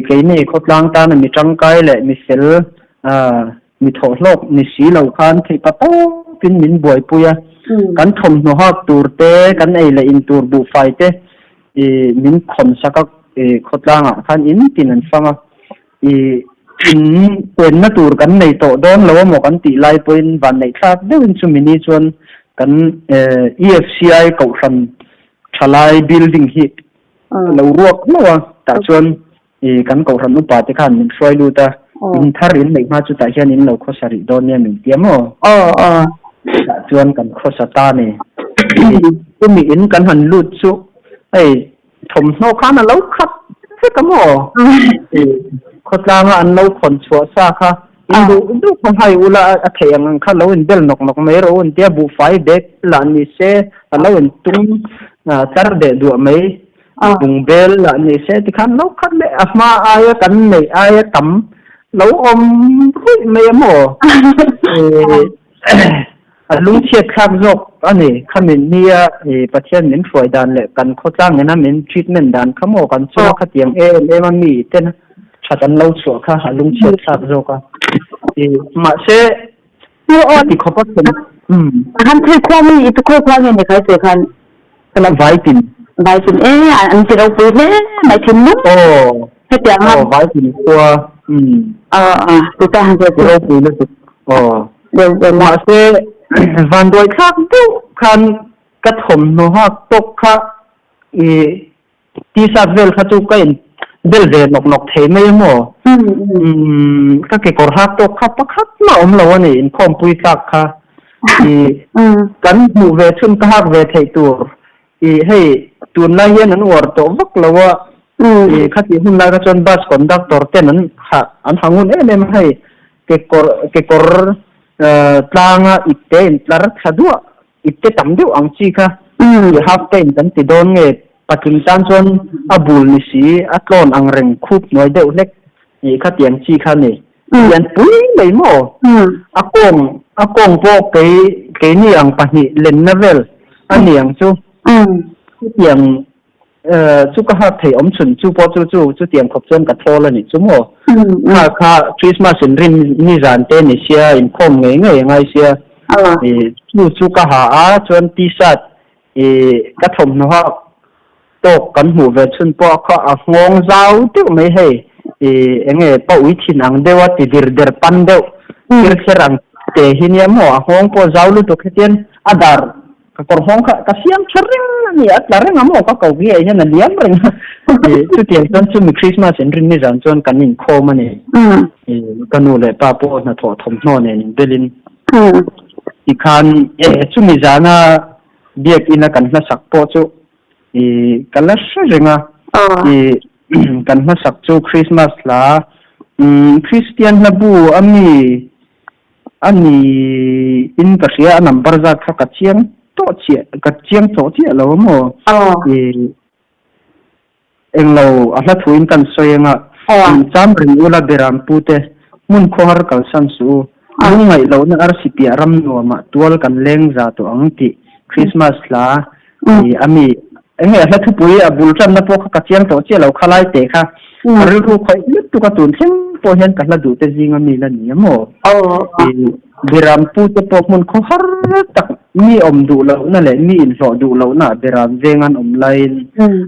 keini khawtlang tana mi ṭangkai leh mi fel Mi thawhhlawk ni si lo khan theih pa tawpin min buaipui a, kan thawmhnaw hak tur te, kan ei leh in tur buhfai te i min khawn sak a, i khawtlangah khan in tin an fang a, i in penna tur kan nei tawh dawn lo amaw kan tih lai pawhin vanneihthlak deuhin chumi ni chuan kan EFCI kohhran thalai building hi a lo ruak hlauh a, tah chuan I kan kohhran upa te khan min hruai lut a, in thar in neih hma chutah hian in lo khawsa rih dawn nia min ti a maw? Aw aw. Tah chuan kan khawsa ta ni. I chumi in kan han lut chu hei thawmhnaw khan a lo khat vek a maw? I khawtlanga an lo khawn chhuah sa kha in duh duh kha hai ula a theih ang ang kha lo in bel nawk nawk mai rawh u an tia buhfai bag lah ni se a lo in tung tlar deh duah mai. Bungbel lah ni se tikhan lo khat leh a hma aia kan neih aia tam lo awm ruih mai a maw? A lungchhiat thlak zawk a ni. Khami nia Pathian min hruai dan leh kan khawtlang ina min treatment dan kha maw kan chunga khatiang em em a mi ten that an lo chhuah kha a lungchhiat thlak zawk a. Mahse Ti khawp a thlen. Han thei khua mi i tu khawi khua nge ni khai sawi khan. Vai tin. Vai tin e an ti ropui hle mai thin nu. Aw. Hetiang a. Aw vai tin khua. Aw aw tu ta han sawi. Ropui lutuk. Aw. Mahse. Vanduai thlak deuh khan ka thawmhnaw hak tawk kha i t-shirt vel kha chu ka in bel ve nawk nawk thei mai a maw? Ka kekawr hak tawk kha pakhat mah awm lo a ni, inkhawmpui tlak kha i kan hmuh ve chhun ka hak ve theih tur i hei tunlai hian an uar tawh vak lo a, i khatih hun lai kha chuan bus conductor ten an ha an ha ngun em em a hei kekawr kekawr tlanga ipte intlar thla duah Ipte tam deuh ang chi kha i half pant kan ti dawn nge patling tan chuan a bul ni si a tlawn ang reng khup hnuai deuh hlek ih kha tiang chi kha ni lian pui mai maw a kawng a kawng pawh kei keini ang pahnih lenna vel a ni ang chu chutiang Chu ka hak thei awm chhun chu pawh chu chu chutiang khawp chuan ka thawl a nih chu maw? Kha kha Christmas in rin nizan te ni sia inkhawm ngei ngei a ngai sia chu chu ka ha a chuan t-shirt ka thawmhnaw hak tawk kan hmuh ve chhun pawh kha a nghawng zau deuh mai hei eng nge pa ui thin ang deuh a ti dir der pan deuh thir kher ang te hi nia maw a nghawng pawh zau lutuk hetian a dar Ka kawr hawng kha ka siam tha reng a ni, a tla reng a maw ka ko hi ah hian a liam reng a. Chutiang chuan chumi Christmas in rin nizan chuan kan inkhawm a ni. Ka nu leh pa pawh hnathawh thawmhnaw nen inbelin tikhan chumi zana biakina kan hlasak pawh chu ka la hre reng a. Kan hlasak chu Christmas hla Christian hla bu a mi A ni in ka hria a number zat kha ka chiang tawh chiah ka chiang tawh chiah lo a maw? I englo a hla thu in kan sawi anga in cham reng ula beram pu te hmun khawhar kalsan suh u lungngaih lohna arsi piah ram nuamah tual kan leng za tawh ang tih Christmas hla I a mi eng nge a hla thupui a bul tanna pawh kha ka chiang tawh chiah lo khalai teh kha ka rilru khawih lutuk a tun thleng pawh hian ka hla duh te zinga mi la ni a maw? I Biram pu te pawh hmun khaw har tak mi awm duh lohna leh mi inhlawh duh lohna ah Biram veng an awm laiin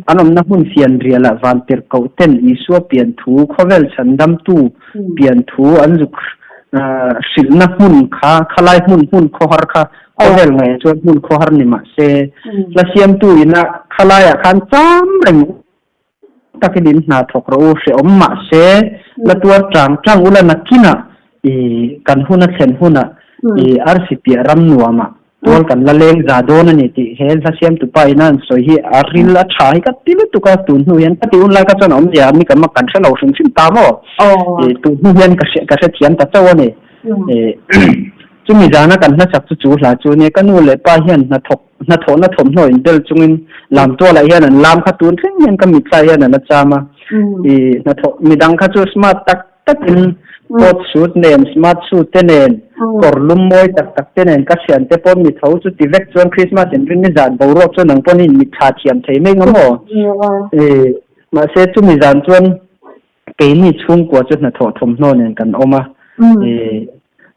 an awmna hmun fian rialah vantirh koh ten Isua pian thu khawvel chhandamtu pian thu an zuk hrilhna hmun kha khalai hmun hmun khaw har kha Khawvel ngaih chuan hmun khawhar ni mah se, hla siamtu ina khalaiah khan cham reng takin in hna thawk rawh u, hrehawm mah se, la tuar chang chang ula nakinah i kan hun a thlen hunah i arsi piah ram nuamah tual kan la leng za dawn a ni tih he hla siamtu pa ina an sawi hi a ril a tha hi ka ti lutuk a, tun hnu hian ka ti hun lai kha chuan a awmzia mi kan kan hre lo hrim hrim ta maw? I tun hnu hian ka hre ka hrethiam ta chauh a ni. Chumi zana kan hlasak chu chu hla chu nia, ka nu leh pa hian hnathawk hnathawhna thawmhnaw inbel chungin lamtualah hian an lam kha tun thleng hian ka mitthla hian a la cham a. I hnathawh midang kha chu smart tak takin coat suit nen, smart suit te nen, kawr lum mawi tak tak te nen ka thiante pawn mi tho chu ti vek chuan Christmas inrin ni zan boruak chu nang pawn in mitthla thiam thei mai nga maw? I mahse chumi zan chuan Keini chhungkua chu hnathawh thawmhnaw nen kan awm a, i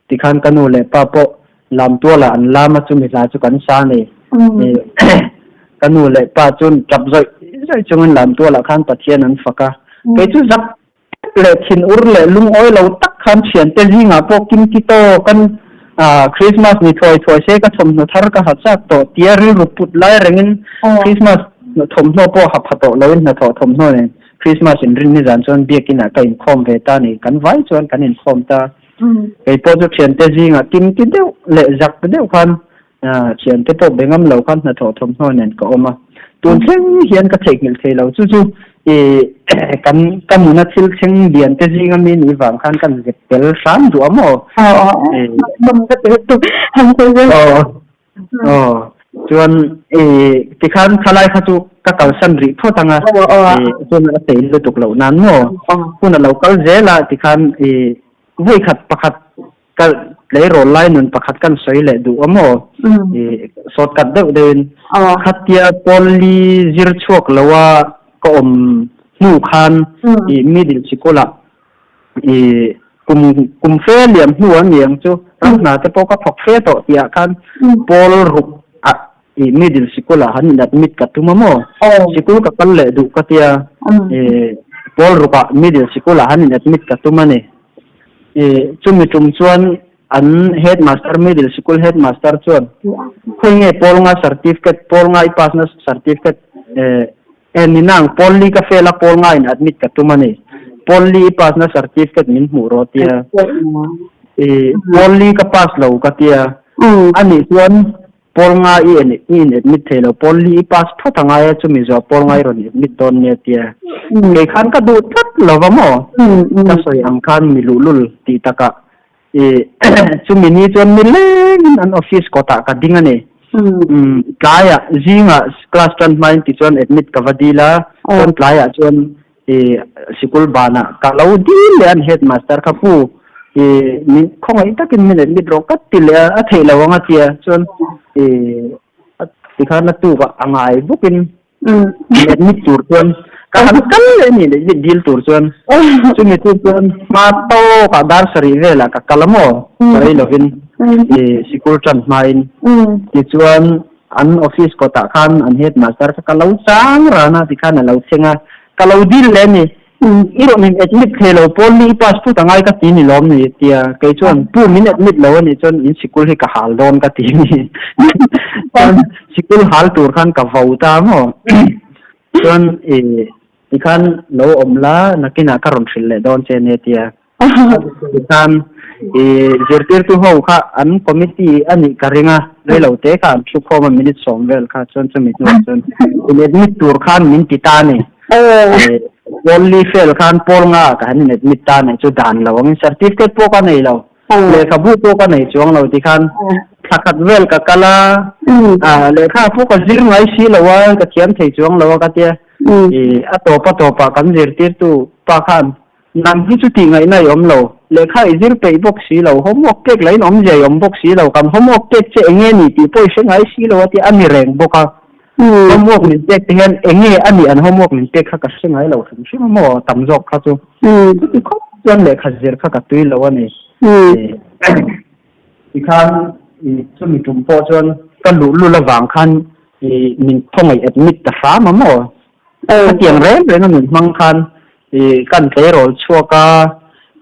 tikhan ka nu leh pa pawh lamtualah an lam a, chumi hla chu kan sa nei. I ka nu leh pa chuan tap zawih zawih chungin lamtualah khan Pathian an fak a. Kei chu zak tak leh thinur leh lungawi lo tak khan thiante zingah pawh kimki tawk an Christmas ni thuai thuai se ka thawmhnaw thar ka ha chak tawh tia rilru put lai rengin Christmas thawmhnaw pawh ha pha tawh loin hnathawh thawmhnaw nen Christmas inrin nizan chuan biakinah ka inkhawm ve ta ni, kan vai chuan kan inkhawm ta. Kei pawh chu thiante zingah kimki deuh leh zak deuh khan thiante pawh be ngam lo khan hnathawh thawmhnaw nen ka awm a. Tun thleng hian ka theihnghilh thei lo, chu chu i kan ka nuna thil thleng lian te zinga mi nih vang khan kan zep tel hram duh a maw? Aw. Aw, chuan i tikhan thalai kha chu ka kalsan rih phawt ang a, i hun a sei lutuk loh nan maw? Hun a lo kal zel a tikhan i vawi khat pakhat ka tleirawl lai nun pakhat kan sawi leh duh a maw? I shortcut deuh deuhin khatia pawlli zir chhuak lo a ka awm hnu khan i middle sikulah I kum kum fe liam hnu an ni ang chu ram hna te pawh ka thawk fe tawh tih ah khan pawl ruk ah i middle sikul ah han in admit ka tum a maw sikul ka kal leh duh ka tia i pawl ruk ah middle sikul ah han in admit ka tum a ni i chumi tum chuan. An headmaster, middle sikul headmaster chuan khawi nge pawl nga certificate, pawl nga i pass na certificate eh ni nang pawl li ka fail a pawl nga in admit ka tum a ni. Pawl li i pass na certificate min hmuh rawh tia. I pawl li ka pass lo ka tia. Anih chuan Pawl nga i en i in admit thei lo, pawl li i pass phawt a ngai a, chumi zawh pawl nga i rawn admit dawn nia tia. Kei khan ka duh tlat lo va maw? Ka sawi ang khan mi luhlul tih takah i chumi ni chuan nilengin an office kawtah ka ding a ni. Tlaiah zingah class tan hmain tichuan admit ka va dil a, chuan tlaiah chuan I sikul banah ka lo dil leh a an headmaster kha pu i min khawngaih takin min admit rawh ka ti leh a, a theih lo ang a tia chuan i tikhan a tukah a ngai bawkin min admit tur chuan ka han kal leh a ni leh admit dil tur chuan chumi chu chuan hma tawkah dar sarih velah ka kal a maw sawi lovin i sikul tan hmain tichuan An office kawtah khan an headmaster kha ka lo chang ran a tikhan a lo thleng a, ka lo dil leh a ni. I rawn in admit thei lo pawl ni i pass phut angai ka ti ni lawm ni tia kei chuan pu min admit lo a nih chuan in sikul hi ka hal dawn ka ti ni. Chuan sikul hal tur khan ka vo ta maw. Chuan i tikhan lo awm la nakinah ka rawn hrilh leh dawn che nia tia. Tikhan i zirtirtu ho kha an committee a nih ka ring a, reilo te kha an thu khawm a minute sawm vel kha chuan chumi hnuah chuan in admit tur khan min ti ta a ni. Pawl li fel khan pawl nga ah ka han in admit ta a nih chu dan lo angin certificate pawh ka nei lo, lehkhabu pawh ka nei chuang lo tikhan thla khat vel ka kal a, lehkha pawh ka zir ngai si lo a, ka thiam thei chuang lo a ka tia. A tawp a tawpah kan zirtirtu pa khan Nang hi chu tih ngaihna i awm lo. Lehkha i zir peih bawk si lo, homework pek lahin awmzia i awm bawk si lo, kan homework pek che enge ni tih pawh i hre ngai si lo a tia a ni reng bawk a. Homework min pek te hian enge a nih an homework min pek kha ka hre ngai lo hrim hrim a maw tam zawk kha chu. Chuti khawp chuan lehkha zir kha ka tui lo a ni. Tikhan chumi tum pawh chuan ka luhlul avang khan min khawngaih admit ta hram a maw. Khatiang reng reng a min hmang khan i kan tleirawl chhuak a,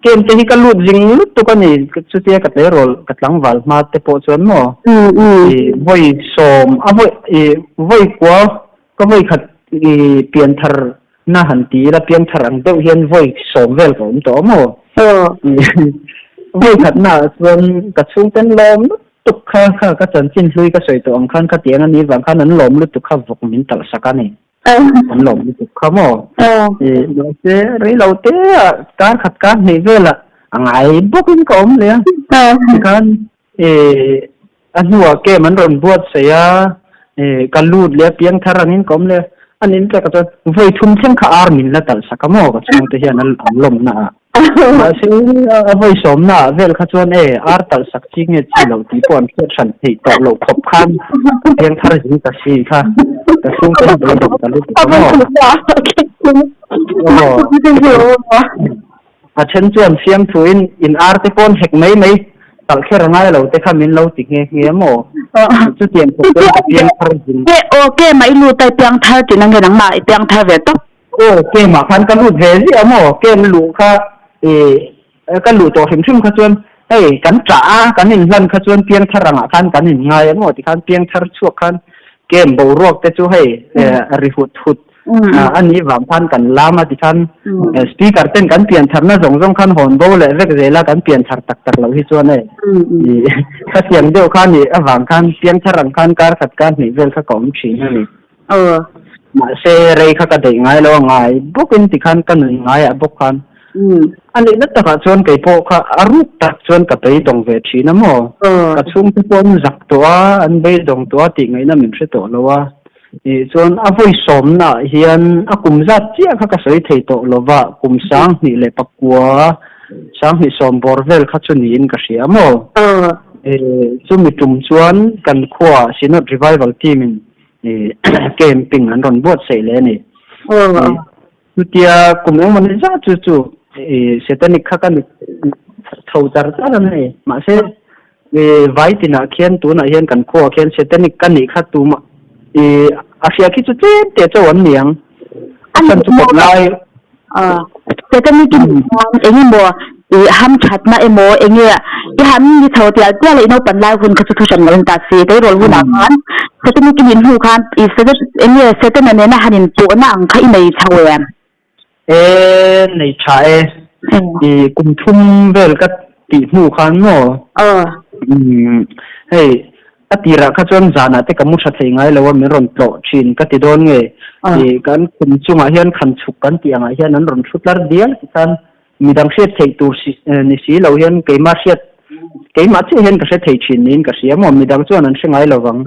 camp te hi ka lut zing lutuk a ni, chutia ka tleirawl ka tlangval hma te pawh chuan maw i vawi sawm a vawi i vawi kua ka vawi khat i pianthar na han ti ila piangthar ang deuh hian vawi sawm vel ka awm tawh a maw vawi khat na ah chuan ka chhungten lawm lutuk kha kha ka chanchin hlui ka sawi tawh ang khan khatiang a nih vang khan an lawm lutuk kha vawk min talh sak a ni. An lawm lutuk kha maw? Mahse rei lo te ah kar khat kar hnih velah a ngai bawkin ka awm leh a. Tikhan a hnuah camp an rawn buatsaih a, ka lut leh a piang thar angin ka awm leh a. A nin tlek ah chuan vawi thum thleng kha ar min la talh sak a maw ka chhungte hian an lawmna ah. Mahse a vawi sawmna ah vel kha chuan e ar talh sak chi nge chi loh tih pawh an hriat hran theih tawh loh khawp khan piang thar zing ta si kha ka chhungte hi beidawng ta lutuk a maw. A then chuan fiamthuin in ar te pawn hek mai mai talh kher a ngai lo te kha min lo ti nghe nghe maw? Chutiang khawp chuan ka piang thar zing. Aw kemah i lut a i piang thar tihna nge nangmah i piang thar ve tawp? Aw kemah khan ka lut ve ziah maw? Kem luh kha i ka luh tawh hrim hrim kha chuan hei kan ṭah a kan inhlan kha chuan piang thar angah khan kan inngai a maw tikhan piang thar chhuak khan kem boruak te chu hei ri hut hut a nih vang khan kan lam a tikhan speaker ten kan pian tharna zawng zawng khan hawn bo leh vek zel a kan pian thar tak tak loh hi chuan e khatiang deuh kha nih avang khan piang thar ang khan kar khat kar hnih vel kha ka awm thin a ni. Mahse rei kha ka daih ngai lo a ngai bawkin tikhan ka nun ngaiah bawk khan a nihna takah chuan kei pawh kha a ruk tak chuan ka beidawng ve thin a maw? Ka chhungte pawh an zak tawh a, an beidawng tawh a tih ngaihna min hre tawh lo a. Ih chuan a vawi sawmnaah hian a kum zat chiah kha ka sawi thei tawh lo va, kum 2009, 2010 bawr vel kha chu niin ka hria maw? Chumi tum chuan kan khuaah Synod Revival Team in camping an rawn buatsaih leh a ni. Chutia kum engmaw ni zat chu chu Satanic kha ka ni chho char char a ni. Mahse vai tinah khian tunah hian kan khuaah khian Satanic ka nih kha tumah a hria khi chu tlem teh chauh an ni ang. A chhan chu kawt lai. Satanic i nih chuan engemaw I ham thatna emaw enge i han ni chho tial tial a i naupan lai hun kha chu thu hran lo in ta si tleirawl hunah khan Satanic i nin hnu khan i enge Satana nena han in pawhna ang kha i nei chho em? E nei tha e. I kum thum vel ka tih hnu khan maw? Hei A tirah kha chuan zanah te ka mu tha thei ngai lo a, min rawn tlawh thin ka ti dawn nge? Ih, kan khum chungah hian khan chhuk kan tih angah hian an rawn thu tlar dial ti khan midang hriat theih tur si ni si lo hian keimah hriat keimah chiah hian ka hre thei thin niin ka hria maw? Midang chuan an hre ngai lo vang.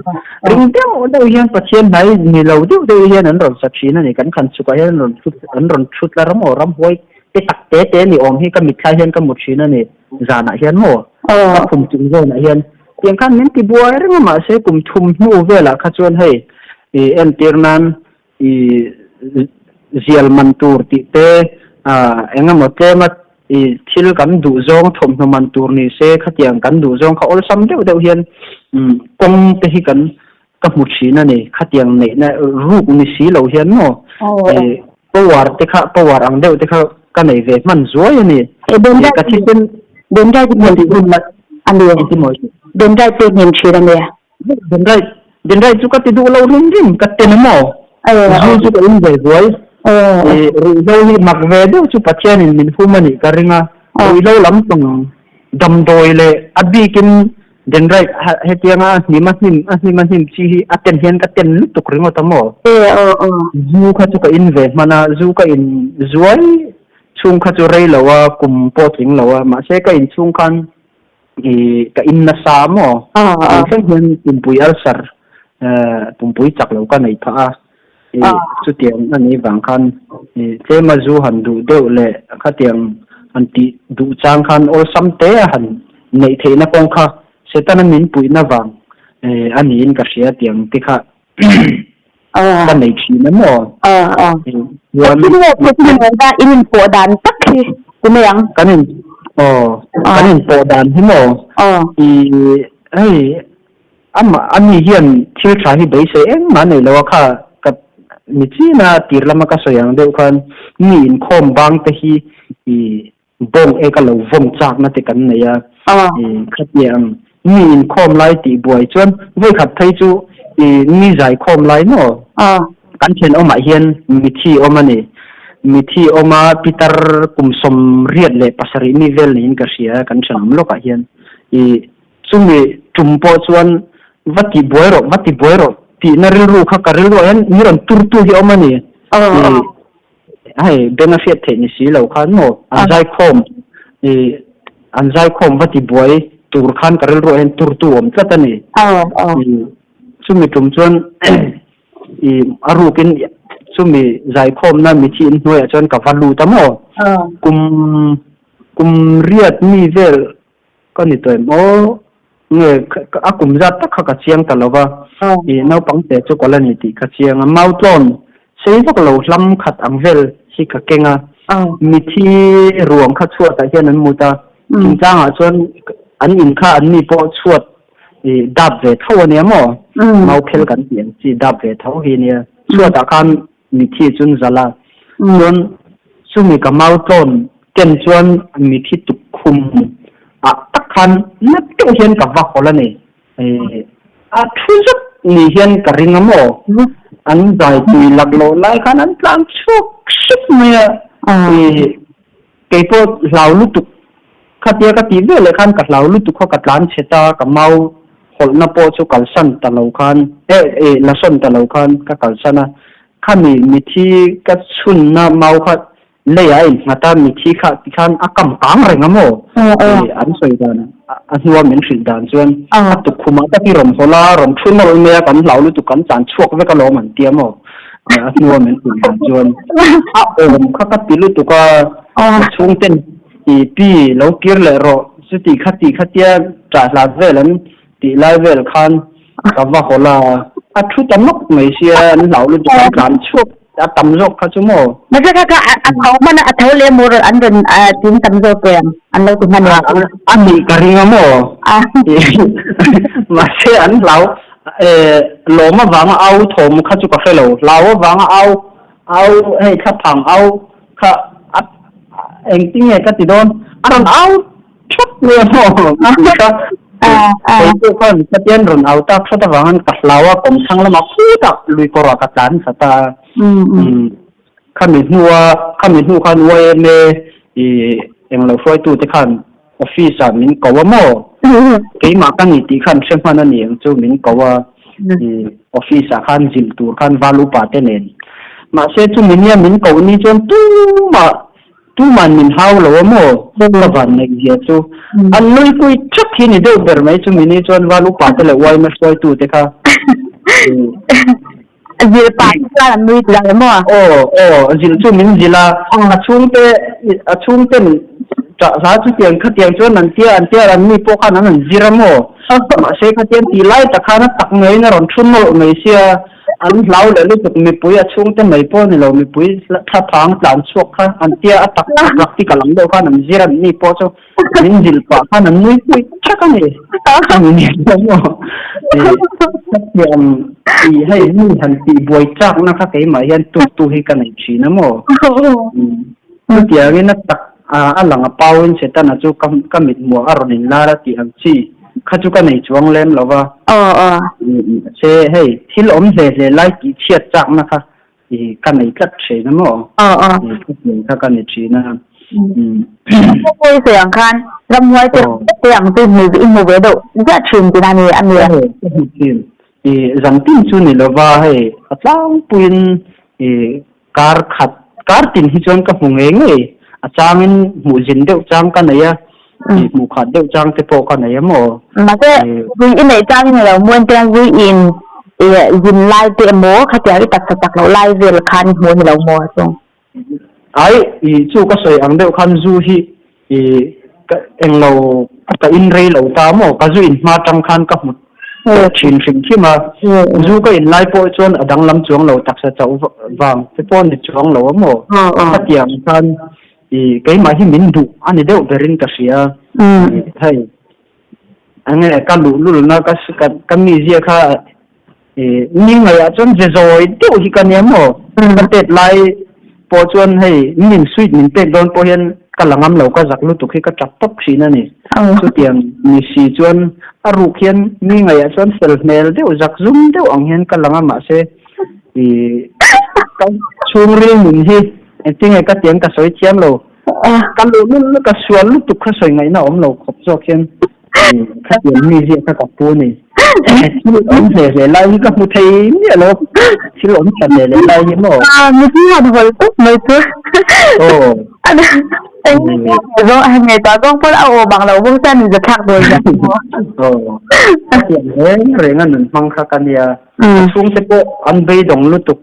Ring deuh deuh hian Pathian hnai ni lo deuh deuh hian an rawn sa thin a ni. Kan khan chhukah hian an rawn thu an rawn thu tlar maw? Ramhuai te tak te te ni awm hi ka mitthla hian ka mu thin a ni zanah hian maw? Ka khum chung zawnah hian Tiang khan min ti buai reng a, mahse kum thum hnu velah kha chuan hei i entir nan i zial man tur tih te eng emaw tlema i thil kan duh zawng thawmhnaw man tur ni se khatiang kan duh zawng kha awlsam deuh deuh hian kawng te hi kan ka hmu thin a ni. Khatiang neihna ruk ni si lo hian maw i power te kha power ang deuh te kha ka nei ve hman zuai a ni. Ka thisen Dendrite tih hun la a ni. Dendrite te hnem thin a ni. Dendrite dendrite chu ka ti duh lo rim rim ka ten a maw? Zu chu ka in ve zuai. Ruihhlo hi mak ve deuh chu Pathianin min hum a nih ka ring a. Ruihhlo lampang damdawi leh a bikin Dendrite hetianga hnim a hnim a hnim a hnim chi hi a ten hian ka ten lutuk ringawt a maw? Zu kha chu ka in ve hman a, zu ka in zuai chhung kha chu rei lo a, kum pawh tling lo a, mahse ka in chhung khan i ka in nasa a maw? Tun thleng hian pumpui ulcer pumpui chak lo ka nei phah a, i chutiang a nih vang khan i tlema zu han duh deuh leh khatiang han tih duh chang khan awlsam te a han neih theihna kawng kha Setana min puihna vang a niin ka hria tiang te kha ka nei thin a maw? Chuan in inpawh dan tak hi ti mai ang. Kan in aw kan inpawh dan hi maw? I hei Amah ani hian thil tha hi beisei engmah a nei lo a, kha ka mi china tir lama ka sawi ang deuh khan mi inkhawm bang te hi i bawng eka lo vawm chakna te kan nei a, i khatiang mi inkhawm lai tih buai chuan vawikhat phei chu i mi zaikhawm lai maw kan thenawmah hian mithi awm a ni, mithi awma pitar kum 87 mi vel niin ka hria kan thenawm lawkah hian i Chumi tum pawh chuan va ti buai rawh, va ti buai rawh tihna rilru kha ka rilruah hian mi rawn turtu hi a awm a ni. I hei beng a hriat theih ni si lo khan maw an zaikhawm i an zaikhawm va ti buai tur khan ka rilruah hian turtu a awm tlat a ni. I chumi tum chuan i a rukin chumi zaikhawmna mithi inhnuaiah chuan ka va lut a maw kum kum riat mi vel Ka ni tawh em aw? Nge a kum zat tak kha ka chiang ta lo va, i naupang te chu ka la ni tih ka chiang a. Mautlawn sei vak lo hlam khat ang vel hi ka keng a, mithi ruang kha chhuatah hian an mut a, thingtlangah chuan an in kha an mi pawh chhuat i dap ve tho a nia maw? Mauphel kan tih ang chi dap ve tho hi nia, chhuatah khan Mithi chun zalh a, chuan chumi ka mau tlawn ken chuan mithi tukkhum ah tak khan nat deuh hian ka va hawl a ni. A thu zet ni hian ka ring a maw? An zai tui lak loh lai khan an tlan chhuak hrep mai a, kei pawh hlau lutuk khatia ka tih veleh khan ka hlau lutuk kha ka tlan chhe ta, ka mau hawlhna pawh chu kalsan ta lo khan eh eh la sawn ta lo khan ka kalsan a, khami mithi ka chhunna mau kha leiah a innghat a, mithi kha tikhan a kam kang reng a maw? Ih an sawi dan a hnua min hrilh dan chuan a tukkhumah tak hi rawn hawlh a, rawn thu nawlh mai a, kan hlau lutuk kan tlan chhuak vek alawm an ti a maw? A hnua min hrilh dan chuan a awm kha ka ti lutuk a, ka chhungten I pi lo kir leh rawh, chuti kha ti kha tia ṭah hlat vel an tih lai vel khan ka va hawl a, a thu ta nawk mai sia, an hlau lutuk an tlan chhuak a tam zawk kha chu maw? Mahse kha kha a tho hman a, a tho leh maw an rawn tin tam zawk em? An lo ti hman em? A nih ka ring a maw? Mahse an hlau lawm avanga au thawm kha chu ka hre lo, hlau avanga au au hei thlaphang au kha a engtin nge ka ti dawn? A rawn au thawt mai a maw tih kha kei pawh khan khatian rawn au tak thawt avangin ka hlau a, kawmchhang lamah khutah lui kawrah ka tlan thla ta a. Khami hnua khami hnu khan yma i englo hruaitute khan office ah min ko a maw? Keimah ka ni tih khan hre hman a ni ang chu min ko a, i office ah khan zilh tur khan val upa te nen. Mahse chumi nia min koh ni chuan tumah tuman min hau lo a maw? Ka van neih zia chu an nui kui thak hi ni deuh ber mai chumi ni chuan val upa te leh yma hruaitute kha. Zilh pah te chuan an nui tih ang maw? Aw aw zilh chu min zilh a, a chhungte a chhungten ṭah hla chutiang khatiang chuan an tia an tia an mi pawh khan an han zir a maw? Mahse khatiang tih lai tak khan a tak ngeiin a rawn thu nawlh mai sia, an hlau leh lutuk mipui a chhungte mai pawh ni lo mipui thlaphang tlan chhuak kha an tia a tak practical ang deuh khan an zir a an mi pawh chu Min zilh pah khan an nui pui thak a ni. Ani ni chuan maw hetiang tih hei mi han tih buai chakna kha keimah hian tuk tu hi ka nei thin a maw. Chutiangin a tak a lang a pauin Setana chu ka mithmuah a rawn inlar a tih ang chi kha chu ka nei chuang lem lo va. Mahse hei thil awm hle hle lai tih chhiat chakna kha I ka nei tlat thin a maw? Aw aw. I ka hmel kha ka ni thin a. Pawi sawi ang khan ramhuai te te ang chu i hmu ve deuh ziah thin tihna a ni a nia. Aw ka hmu thin. I zan tin chu ni lova hei a tlangpuiin i kar khat kar tin hi chuan ka hmu ngei ngei a changin hmuh zin deuh chang ka nei a i hmuh khat deuh chang te pawh ka nei a maw? Mahse, vui i neih chang i ni lo maw engtin vui in i zin lai te emaw khatiang i taksa chak loh lai vel khan i hmu a ni lo maw chung? Ai, i chu ka sawi ang deuh khan zu hi i ka englo ka in rei lo ta maw? Ka zu in hma tang khan ka hmu tawh thin hrim hrim a, zu ka in lai pawh chuan a danglam chuang lo taksa chauh vang te pawh ni chuang lo a maw? Khatiang khan I keimah hi min duh a ni deuh berin ka hria. Hei, enge ka luhlulna ka ka mizia kha i mi ngaihah chuan ze zawi deuh hi ka nia maw? Ka tet lai pawh chuan hei min sweet min pek dawn pawh hian ka la ngam lo, ka zak lutuk hi ka tap tawp thin a ni. Chutiang ni si chuan a ruk hian mi ngaihah chuan fel hmel deuh, zak zum deuh ang hian ka lang a, mahse i ka chhungril nun hi Engtinge ka tiang ka sawi thiam lo. Ka luh lul ka sual lutuk kha sawi ngaihna awm lo khawp zawk hian khatiang mi ziah kha ka pu ni. Thil awm hle hle lai hi ka hmu thei miah lo. Thil awm tha hle hle lai hi maw. Mithi han hawl tawp mai chu. Aw. Zawng a ngaihtuah zawng pawn a aw bang lo bawk chuan in zathlak dawn zia. Aw. Khatiang reng reng a nun hmang kha ka nia. Ka chhungte pawh an beidawng lutuk.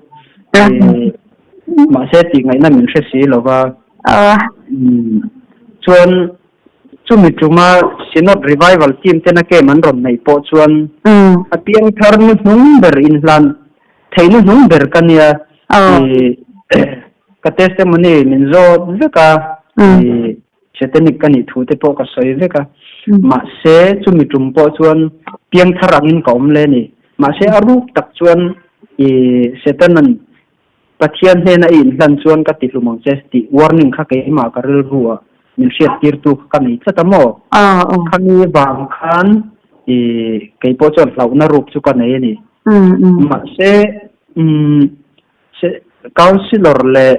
Mahse tih ngaihna min hre si lo va. Chuan chumi tuma Synod Revival team tena camp an rawn neih pawh chuan a piangthar nu hnung ber inhlan thei nu hnung ber ka nia. Ka testimony min zawt vek a, Satanic ka nih thu te pawh ka sawi vek a. Mahse chumi tum pawh chuan piangthar angin ka awm le ni. Mahse a ruk tak chuan i Satanan Pathian hnena i inhlan chuan ka ti hlum ang che tih warning kha keimah ka rilru ah min hriattirtu kha ka nei tlat a maw? Khami vang khan i kei pawh chuan hlauhna ruk chu ka nei a ni. Mahse Councillor leh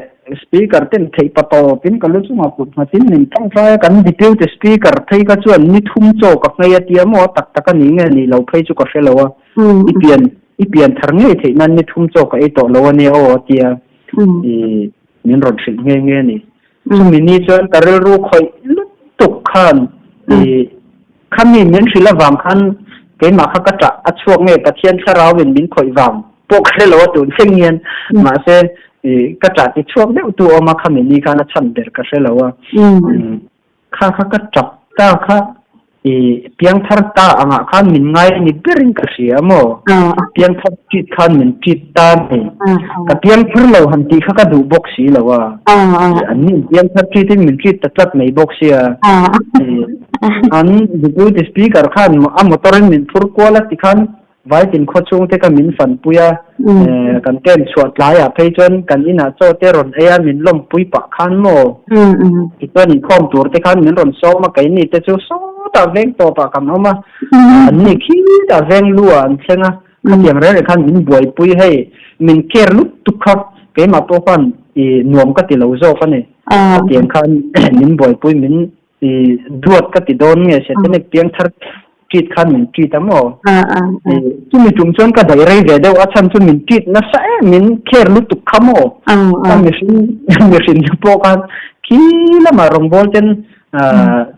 Speaker ten theih pa tawpin ka lu chungah kut nghatin min tangtai a, kan Deputy Speaker phei kha chuan ni thum chaw ka nghei a tia maw tak tak a ni nge nih lo phei chu ka hre lo a, i pian i pian thar ngei theih nan ni thum chaw ka ei tawh lo a nia aw a tia i min rawn hrilh nghe nghe a ni. Chumi ni chuan ka rilru khawih lutuk khan i khami min hrilh avang khan keimah kha ka ṭah a chhuak nge Pathian thlarauin min khawih vang pawh ka hre lo a tun thleng hian mahse i ka ṭah ti chhuak deuh tu awm a khami ni khan a chhan ber ka hre lo a kha kha ka ṭap ta kha I piangthar ta angah khan min ngai ni berin ka hria maw? Piangthar ṭit khan min ṭit ta ni. Ka piangthar lo han tih kha ka duh bawk si lo a. An nih piangthar ṭitin min ṭit ta tlat mai bawk sia. An Deputy Speaker khan a motor in min phur kual a ti khan. Vaitin khaw chhung te kha min fanpui a, kan camp chhuah tlaiah phei chuan kan inah chaw te rawn ei a, min lawmpui pah khan maw? Tichuan inkhawm tur te khan min rawn sawm a, keini te chu sawtah veng tawpah kan awm a, anni khitah veng lu ah an thleng a, khatiang reng reng khan min buaipui hei, min care lutuk kha keimah pawh khan i nuam ka ti lo zawk a ni, khatiang khan min buaipui min I duat ka ti dawn nge Satanic piangthar treat khan min treat a maw? Chumi tum chuan ka daih rei ve deuh a chhan chu min treat nasa em min care lutuk kha maw? Ka mihring mihring te pawh khan khi lamah rawngbawl ten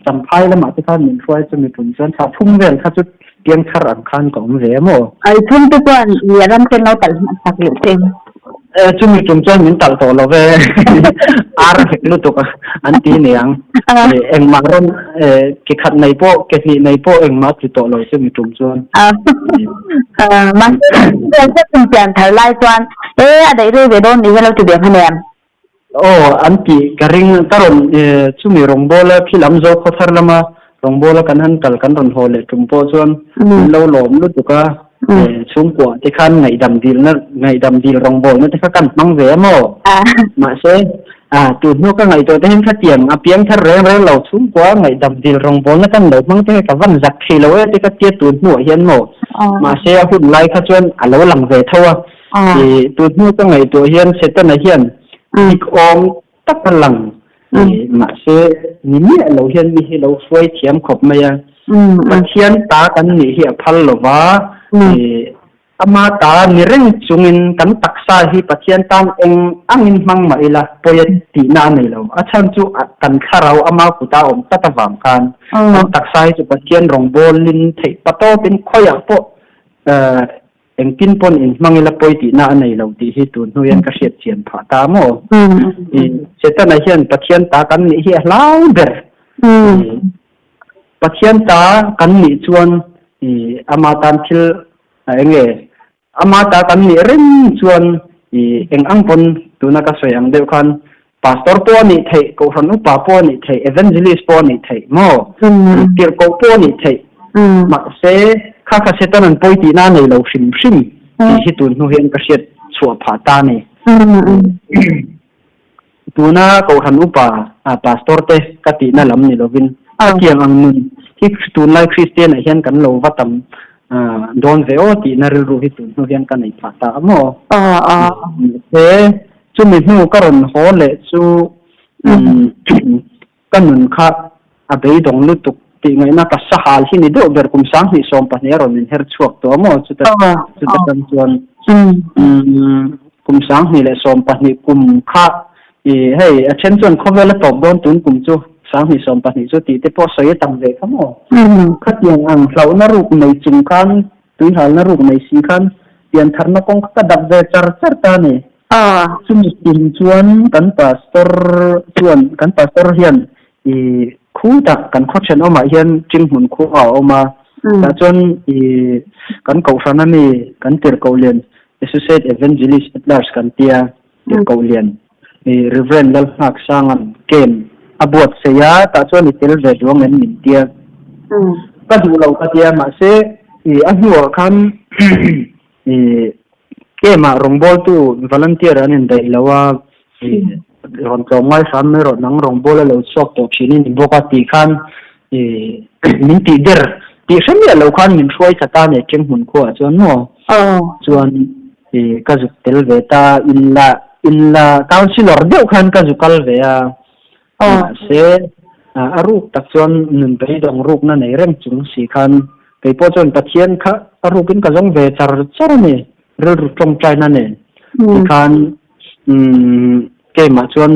champhai lamah te khan min hruai chumi tum chuan thla thum vel kha chu piangthar ang khan ka awm ve a maw? Ai thum te chuan i ram ten lo talh hmasak leh che. Chumi tum chuan min talh tawh lo ve, ar hek lutuk an ti niang. Engmah rawn ke khat nei pawh, ke hnih nei pawh engmah ti tawh lo chumi tum chuan. Mahse, pian thar lai chuan e a daih rei ve dawn nih hi a lo ti ve hman em? Aw, an tih ka ring, ka rawn chumi rawngbawla khi lam zo khawthar lama rawngbawla kan han kal kan rawn haw leh tum pawh chuan min lo lawm lutuk a, chhungkua te khan ngaihdam dilna ngaihdam dil rawngbawlna te kha kan hmang ve a maw? Mahse, tun hnu ka ngaihtuah te hian khatiang a piang thar reng reng lo chhungkua ngaihdam dil rawngbawlna kan lo hmang te kha ka van zak thei lo e te ka tia tun hnuah hian maw? Mahse, a hun lai kha chuan a lo lang ve tho a. I tun hnu ka ngaihtuah hian Setana hian dik awm tak a lang. Mahse, ni miah lo hian mi hi lo hruai thiam khawp mai a. Pathian ta kan nih hi a phal lo va, ama ta ni reng chungin kan taksa hi Pathian tan eng angin hmang mah ila pawi a tihna a nei lo. A chhan chu kan thlarau ama kuta awm tlat avang khan kan taksa hi chu Pathian rawngbawlin theih patawpin khawiah pawh Engtin pawn in hmang ila pawi tihna a nei lo tih hi tun hnu hian ka hriat chian phah ta maw? I Setana hian Pathian ta kan nih hi a hlau ber. I Pathian ta kan nih chuan i ama tan thil eng nge ama ta kan nih reng chuan i eng ang pawn tuna ka sawi ang deuh khan Pastor pawh a nih theih, Kohhran upa pawh a nih theih, Evangelist pawh a nih theih maw? Tirhkoh pawh a nih theih. Mahse, kha kha Satan an pawi tihna a nei lo hrim hrim tih hi tun hnu hian ka hriat chhuah phah ta a ni. Tuna Kohhran upa, Pastor te ka tihna lam ni lovin, hetiang ang nun hi tunlai Kristian ah hian kan lo va tam dawn ve aw tihna rilru hi tun hnu hian ka nei phah ta a maw? Mahse, Chumi hnu ka rawn haw leh chu ka nun kha a beidawng lutuk tih ngaihna ka sahal hi ni deuh ber kum 2022 a rawn inher chhuak tawh a maw chuta chuta tan chuan kum 2022 kum kha i hei a then chuan khawvel a tawp dawn tun kum chu 2022 chu tih te pawh sawi a tam ve kha maw khatiang ang hlauhna ruk nei chung khan Tuihalna ruk nei si khan piantharna kawng kha ka dap ve char char ta a ni. Chumi tum chuan kan pastor chuan kan pastor hian i khutah kan khaw thenawmah hian Chinghmun khua a awm a, tah chuan i kan kohhran ami kan tirhkoh lian Associate Evangelist at large kan tia tirhkoh lian i Reverend Lalngaksanga'n camp a buatsaih a, tah chuan i tel ve duang em min tia. Ka duh lo ka tia, mahse i a hnuah khan i camp-ah rawngbawltu volunteer an indaih lo a, i rawn tlawm ngai hram mai rawh, nang rawngbawla lo chhuak tawh thin i ni bawk a tih khan i min tih der tih hre miah lo khan min hruai thla ta nia Chenghmun khuaah chuan maw? Chuan I ka zuk tel ve ta, in la in la councillor deuh khan ka zu kal ve a, mahse a ruk tak chuan nun beidawng rukna nei reng chung si khan kei pawh chuan Pathian kha a rukin ka zawng ve char char a ni, rilru tawngtaina nen tikhan umm keimah chuan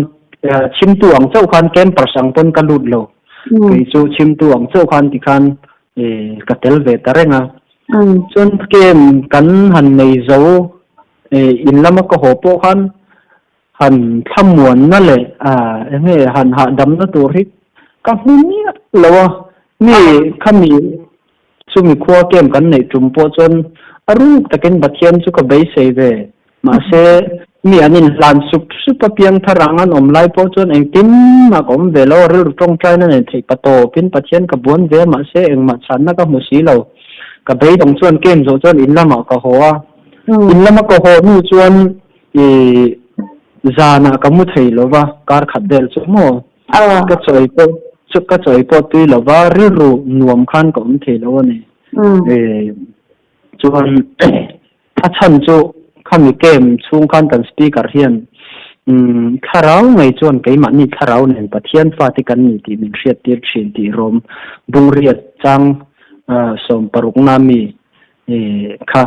chhimtu ang chauh khan campers ang pawn ka lut lo, kei chu chhimtu ang chauh khan tikhan ka tel ve ta reng a. Chuan game kan han nei zo in lama ka haw pawh khan han thlamuanna leh eng nge han hahdamna tur hi ka hmu miah lo a, mi khami chumi khua game kan neih tum pawh chuan a ruk takin Pathian chu ka beisei ve. Mahse, mi an inhlan sup sup a piang thar ang an awm lai pawh chuan engtin mah ka awm ve lo, rilru tawngtaina nen theih pa tawpin Pathian ka buan ve a, mahse engmah chhanna ka hmu si lo. Ka beidawng chuan camp zawh chuan in lamah ka haw a, in lama ka haw hnu chuan i zanah ka mu thei lo va, kar khat vel chu maw? Ka chawi pawh ka chawi pawh tui lo va, rilru nuam khan ka awm thei lo a ni. Chuan a chhan chu khami camp chhung khan kan speaker hian thlarau ngei chuan keimahni thlarau nen Pathian fate kan ni tih min hriattir thin tih rawm bungriat chang sawmparukna mi kha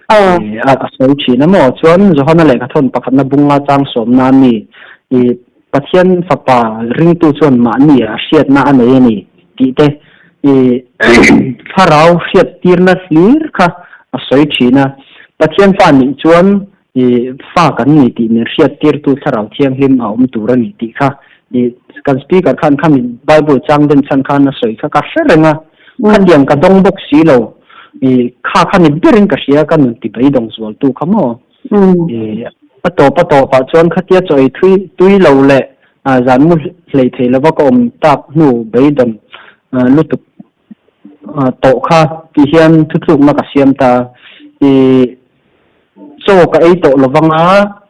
a sawi thin a maw? Chuan Johana lehkha thawn pakhatna bunga chang sawmna mi Pathian fapa ringtu chuan mahni a hriatna a nei a ni tih te thlarau hriattirna hlir kha a sawi thin a. Pathian fa nih chuan fa kan ni tih min hriattirtu thlarau thianghlim a awm tur a ni tih kha kan speaker khan khami Bible chang den chhan khan a sawi kha ka hre reng a. Khatiang ka dawng bawk si lo. Kha kha ni berin ka hria ka nun ti beidawng zualtu kha maw. A tawp a tawpah chuan khatia chaw ei thui tui lo leh zan mu hlei thei lova ka awm tak hnu beidawng lutuk tawh kha tih hian thutlukna ka siam ta. Chaw ka ei tawh lovanga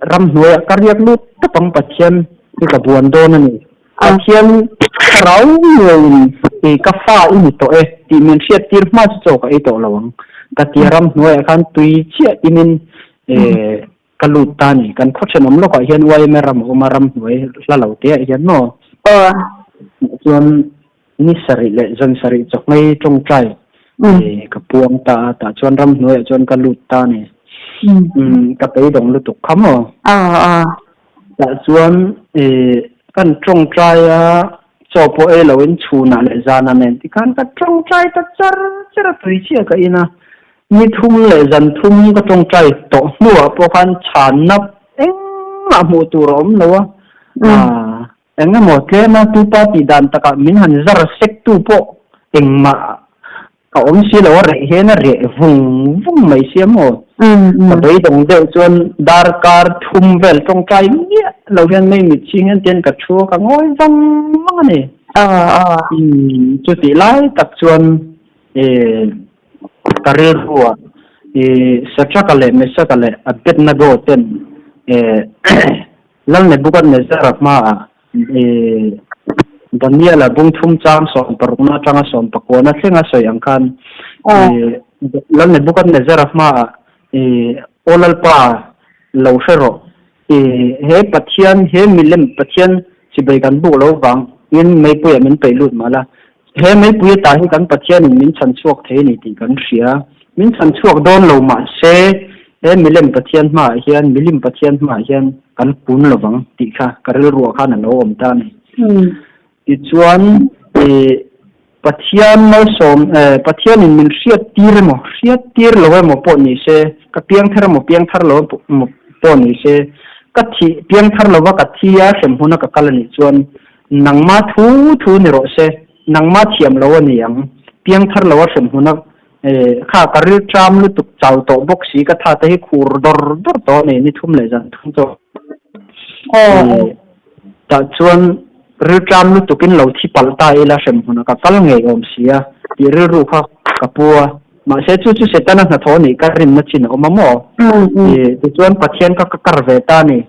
Ramhnuaiah ka riak lut tawp ang Pathian hi ka buan dawn a ni. Pathian thlarau ngeiin i ka fa i ni tawh e tih min hriattir hma chu chaw ka ei tawh lo ang. Ka tia ramhnuaiah khan tui chiah inin ka lut ta a ni. Kan khaw thenawm lawkah hian YMA ram a awm a, ramhnuai hla lo te ah hian maw. Chuan Ni sarih leh zan sarih chawhmei tawngtai ka puang ta a, tah chuan ramhnuaiah chuan ka lut ta a ni. Ka beidawng lutuk kha maw? Tah chuan kan tawngtai a, chaw pawh ei loin chhunah leh zanah nen tikhan ka tawngtai ta char char a, tui chiah ka in a. Ni thum leh zan thum ka tawngtai tawh hnuah pawh khan chhanna engmah hmuh tur a awm lo a. Eng emaw tlema tupa tih dan takah min han zar sek tu pawh engmah a awm si lo a, reh hian a reh vung vung mai sia maw? Ka beidawng deuh chuan darkar thum vel tawngtai miah lo hian mei mit chhing hian tian ka thu a, ka ngawi vang vang a ni. Chutih lai tak chuan ka rilruah Satraka leh Mesaka leh Abednego ten Lal Nebuchadnezzar-a hmaah Daniel-a bungthum chang sawmparukna atanga sawmpakuana thlenga sawi ang khan Lal Nebuchadnezzar-a hmaah Aw Lalpa, lo hre rawh. He Pathian, he milem Pathian chibai kan buk lo vangin meipuiah min peih lut mah la. He meipui ata hi kan Pathianin min chhan chhuak thei a ni tih kan hria. Min chhan chhuak dawn lo mah se, he milem Pathian hmaah hian, milim Pathian hmaah hian kan kun lo vang tih kha ka rilruah khan a lo awm ta a ni. Tichuan, Pathian malsawm, Pathianin min hriattir emaw, hriattir lo emaw pawh ni se, ka piangthar emaw piangthar lo emaw pawh ni se, ka thih piangthar lova ka thi a hremhmuna ka kal a nih chuan Nangma thu thu ni rawh se, nangma thiam lo a ni ang. Piangthar lo a hrem hmun a, kha ka ril ṭam lutuk chau tawh bawk si, ka tha te hi khur dawr dawr tawh a ni, ni thum leh zan thum tawh. Tah chuan ril ṭam lutukin lo thi palh ta ila hrem hmunah ka kal ngei awm si a tih rilru kha ka pu a. Mahse chu chu Setana hnathawh nih ka rinna chin a awm a maw? Tichuan Pathian kha ka kar ve ta a ni.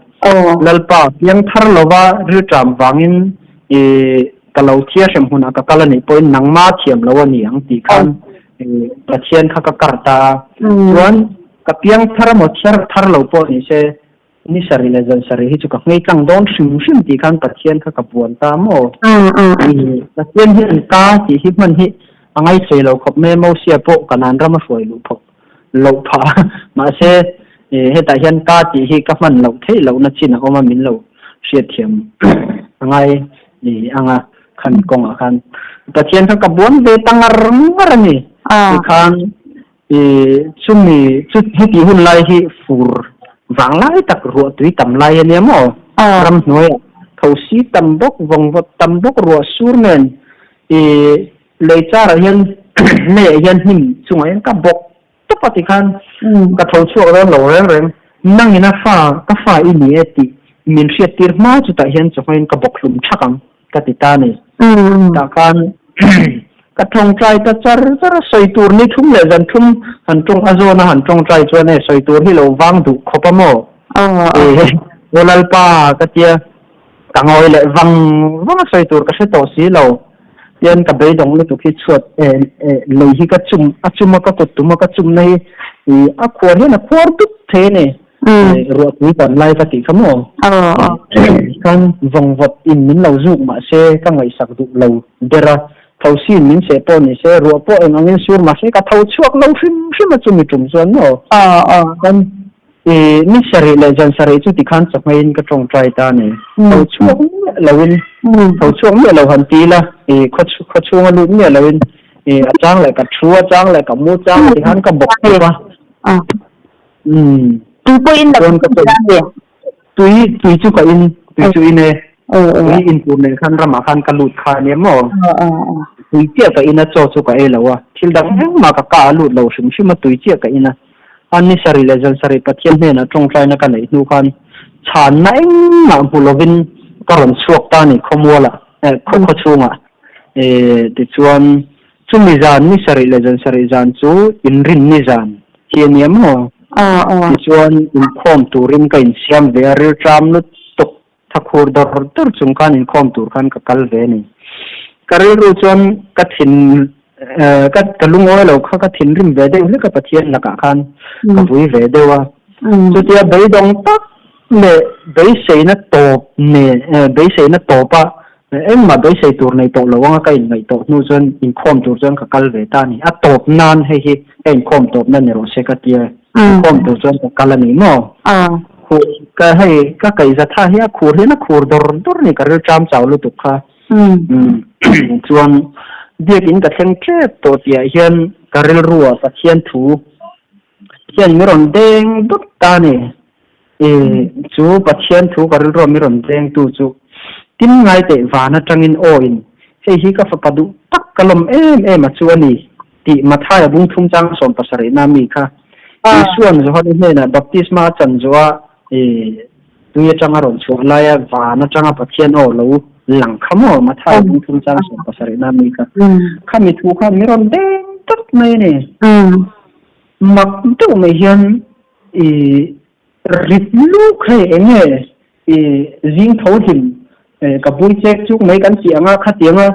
Lalpa, piangthar lova rilṭam vangin ka lo thia hrem hunah ka kal a nih pawhin nangma thiam lo a ni ang tih khan Pathian kha ka kar ta a. Chuan ka piangthar emaw thiar thar lo pawh ni se Ni sarih leh zan sarih hi chu ka nghei tlang dawn hrim hrim tih khan Pathian kha ka buan ta maw? Pathian hian ka tih hi hman hi a ngaithei lo khawp mai a, Mosia pawh Kanaan ram a hruai luh phawk loh phah a, mahse hetah hian ka tih hi ka hman loh theih lohna chin a awm a, min lo hriatthiam a ngai ang a, khami kawngah khan Pathian kha ka buan ve ta ngar ngar a ni tikhan I chumi chu heti hun lai hi fur vang lai tak ruah tui tam lai a nia maw? Ramhnuaiah thosi tam bawk, vawngvawt tam bawk, ruah sur nen i lei charah hian leiah hian hnim chungah hian ka bawk tawp a tikhan ka tho chhuak dawn lo reng reng. Nangin a fa, ka fa i ni e tih min hriattir hma chutah hian chawhmaiin ka bawk hlum thak ang ka ti ta a ni. Tah khan. Ka tawngtai ta char char a, sawi tur ni thum leh zan thum han tawng a zawn a han tawngtai chuan e sawi tur hi lo vang duh khawp a maw? E Aw Lalpa ka tia ka ngawi leh vang vang a sawi tur ka hre tawh si lo tian ka beidawng lutuk hi chhuat e lei hi ka chum a chum a ka kut tum a ka chumna hi a khuar hian a khuar dup thei a ni. Ruahpui pan lai ka tih kha maw? Khan vawngvawt in min lo zuk mah se ka ngaihsak duh lo ber a, tho sin min seh pawh ni se ruah pawh eng angin sur mah se ka tho chhuak lo hrim hrim a chumi tum chuan maw? Khan ni sarih leh zan sarih chu tikhan chawhmeiin ka tawngtai ta a ni. Tho chhuak miah loin tho chhuak miah lo han ti ila khaw chhunga lut miah loin a chang leh ka thu a chang leh ka mu chang tikhan ka bawk bawk a. Umm. Tui pawh in Chuan ka pe. Tui tui chu ka in tui chu in e. Tui in tur nen khan ramah khan ka lut kha ania maw. Tui chiah ka in a chaw chu ka ei lo a. Thil dang engmah ka ka a lut lo hrim hrim a tui chiah ka in a. An ni sarih leh zan sarih Pathian hnenah tawngtaina ka neih hnu khan chhanna engmah hmu lovin ka rawn chhuak ta a ni khawmualah khaw khawchhungah. Tichuan Chumi zan ni sarih leh zan sarih zan chu inrinni zan hi a nia maw? Tichuan inkhawm turin ka insiam ve a, rilṭam lutuk thakhur dawr dawr chung khan inkhawm tur khan ka kal ve a ni. Ka rilru chuan ka thin ka ka lungawi lo kha ka thinrim ve deuh hlek a Pathian lakah khan ka vui ve deuh a. Chutia beidawng tak leh beiseina tawp nen beiseina tawpa Engmah beisei tur nei tawh lo anga ka inngaih tawh hnu chuan inkhawm tur chuan ka kal ve ta a ni. A tawp nan hei hi ka inkhawm tawpna ni rawh se ka tia. Inkhawm tur chuan ka kal a ni maw? Khur ka hei ka kaihza tha hi a khur hian a khur dawr dawr a ni ka rilṭam chau lutuk kha. Chuan biakin ka thleng ṭep tawh tihah hian ka rilruah Pathian thu hian mi rawn deng dawt ta a ni. E, chu Pathian thu ka rilruah mi rawn dengtu chu tin ngai teh van atangin aw in, hei hi ka fapa duh tak ka lawm em em a chu a ni, tih Mathaia bung thum chang 17 na mi kha Isua'n Johane hnenah baptisma a chan zawh a, e, tui atanga rawn chhuah laia van atanga Pathian aw lo lang kha maw Mathaia bung thum chang 17 na mi kha. Khami thu khan mi rawn deng tlat mai a ni. Mak deuh mai hian I rit luk hei eng nge i zing tho hlim ka bui chek chuk mai kan tih anga khatianga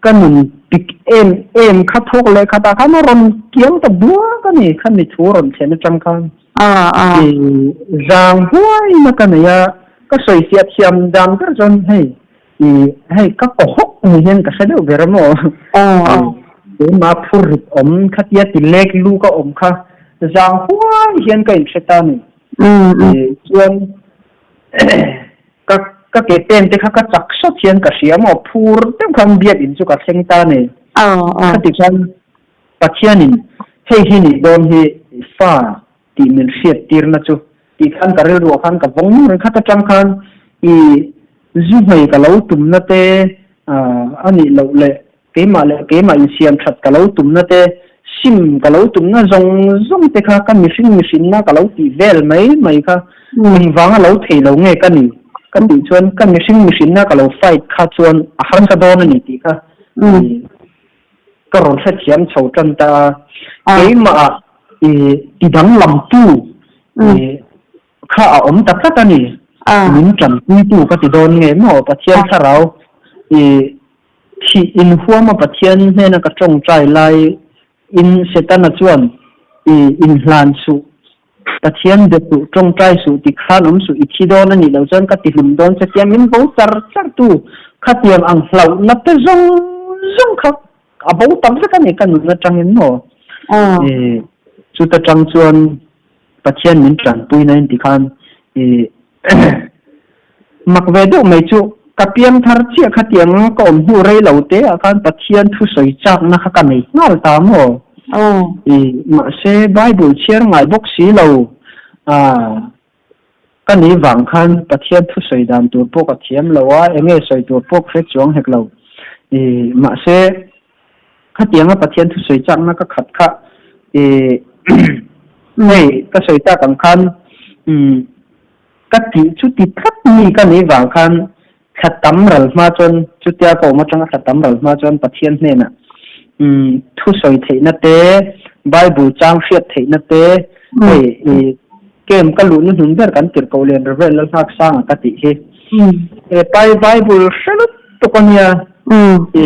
ka nun pik em em kha thawk leh khatah khan a rawn kiang ta buak a ni khami thu rawn thlen atang khan i zang huaina ka nei a ka sawi fiah thiam dan ber chuan hei i hei ka kaw hawk ni hian ka hre deuh ber a maw keimah phur rit awm khatia ti lek lu ka awm kha zang huai hian ka inhre ta ni chuan ka ka ke pen te kha ka chak sawt hian ka hria maw phur deuh khan biak in chu ka thleng ta ni khati khan Pathianin hei hi nih dawn hi fa tih min hriat tirna chu tih khan ka rilruah khan ka vawng nung reng khat atang khan i zu hmei ka lo tumna te a nih loh leh keimah leh keimah insiam that ka lo tumna te sim ka lo tumna zawng zawng te kha ka mihring mihrinna ka lo tih vel mai mai kha engvanga lo thei lo nge ka ni ka tih chuan ka mihring mihrinna ka lo fight kha chuan a harsa dawn a ni tih kha Ka rawn hrethiam chho tan ta a, keimahah i ti danglamtu kha a awm ta tlat a ni. Min tanpuitu ka ti dawn nge maw? Pathian thlarau i thih inhuama Pathian hnena ka tawngtai laiin Setana chuan i inhlan suh, Pathian be suh, tawngtai suh, ti khan awm suh, i thi dawn a nih loh chuan ka ti hlum dawn che tia min bo char char tu khatiang ang hlauhna te zawng zawng kha a bo tak vek a ni ka nun atangin maw? I chuta tang chuan Pathian min tanpuina in ti khan i mak ve deuh mai chu ka piang thar chiah khatiang ka awm hnu rei lo te ah khan Pathian thusawi chakna kha ka nei nghal ta maw? I mahse Bible chhiar ngai bawk si lo a ka ni vang khan Pathian thusawi dan tur pawh ka thiam lo a enge sawi tur pawh ka hre chuang hek lo. I mahse Khatianga Pathian thusawi chakna ka khat kha i hei ka sawi tak ang khan umm ka tih chu ti tlat mi ka nih vang khan thla tam ral hma chuan chutia ka awm atanga thla tam ral hma chuan Pathian hnenah Thu sawi theihna te, Bible chang hriat theihna te, hei i camp ka luhna hnun ber kan tirhkoh lian Rev. Lalnghak Sanga ka tih hi. He pai Bible hre lutuk a nia. I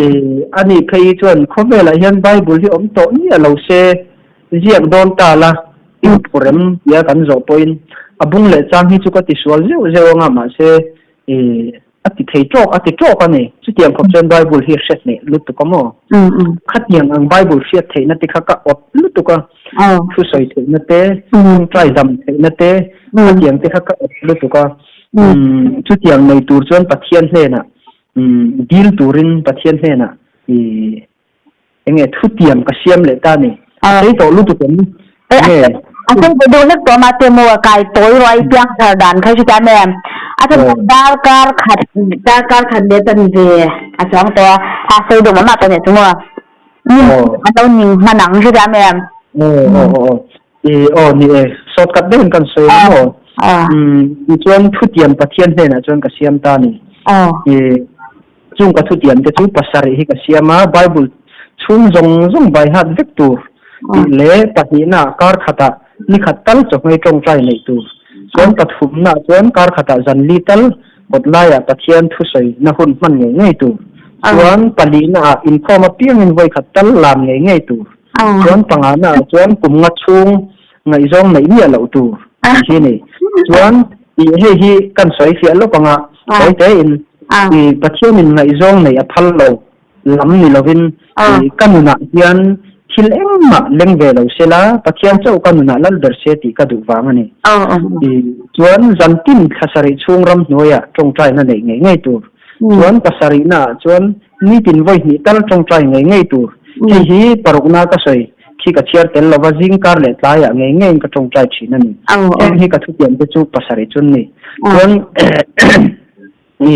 ani phei hi chuan khawvelah hian Bible hi awm tawh miah lo se, ziak dawn ta la, i phurem tia kan zawh pawhin a bung leh chang hi chu ka tisual zeuh zeuh anga mahse i A ti thei ṭawk, a ti ṭawk a ni. Chutiang khawp chuan Bible hi a hriat hneih lutuk a maw? Khatiang ang Bible hriat theihna te kha ka awt lutuk a, thu sawi theihna te, ṭawngṭai dam theihna te, khatiang te kha ka awt lutuk a. Chutiang nei tur chuan Pathian hnenah dil turin Pathian hnenah i Enge thutiam ka siam leh ta ni. A sei tawh lutuk em? Enge? A sei ve deuh hlek tawh mahse maw a kai tawi ruai piang thar dan kha hre ta em? A chhan chu darkar khat darkar khat leh chan ve a chuang tawh a, a sei deuh mah mah tawh nih chu maw. Ning a lo ning hman ang hre ta em? Aw aw aw i aw ni e shortcut deuhin kan sawi ang maw? Tichuan thutiam Pathian hnenah chuan ka siam ta ni. I Chung ka thutiam te chu pasarih hi ka siam a, Bible chhung zawng zawng bai hat vek tur tih leh pahnihnaah kar khatah ni khat tal chawhmei tawngtai neih tur. Chuan pathumnaah chuan kar khatah zan li tal kawt laiah Pathian thusawi na hun hman ngei ngei tur. Chuan palihnaah inkhawm apiangin vawi khat tal lam ngei ngei tur. Chuan panganaah chuan kum nga chhung ngaihzawng neih miah loh tur tih hi a ni. Chuan ih hei hi kan sawi fiah lawk anga sawi tein ih Pathianin ngaihzawng neih a phal lo lam ni lovin ih ka nunah hian thil engmah leng ve lo sela Pathian chauh ka nunah lal ber se tih ka duh vang a ni. Ih chuan zantin thla sarih chhung ramhnuaiah tawngtaina neih ngei ngei tur. Chuan pasarihnaah chuan nitin vawi hnih tal tawngtai ngei ngei tur. Hei hi parukna ka sawi khi ka chhiar tel lova zing kar leh tlaiah ngei ngeiin ka tawngtai thin a ni. Heng hi ka thutiam te chu pasarih chun ni. Chuan i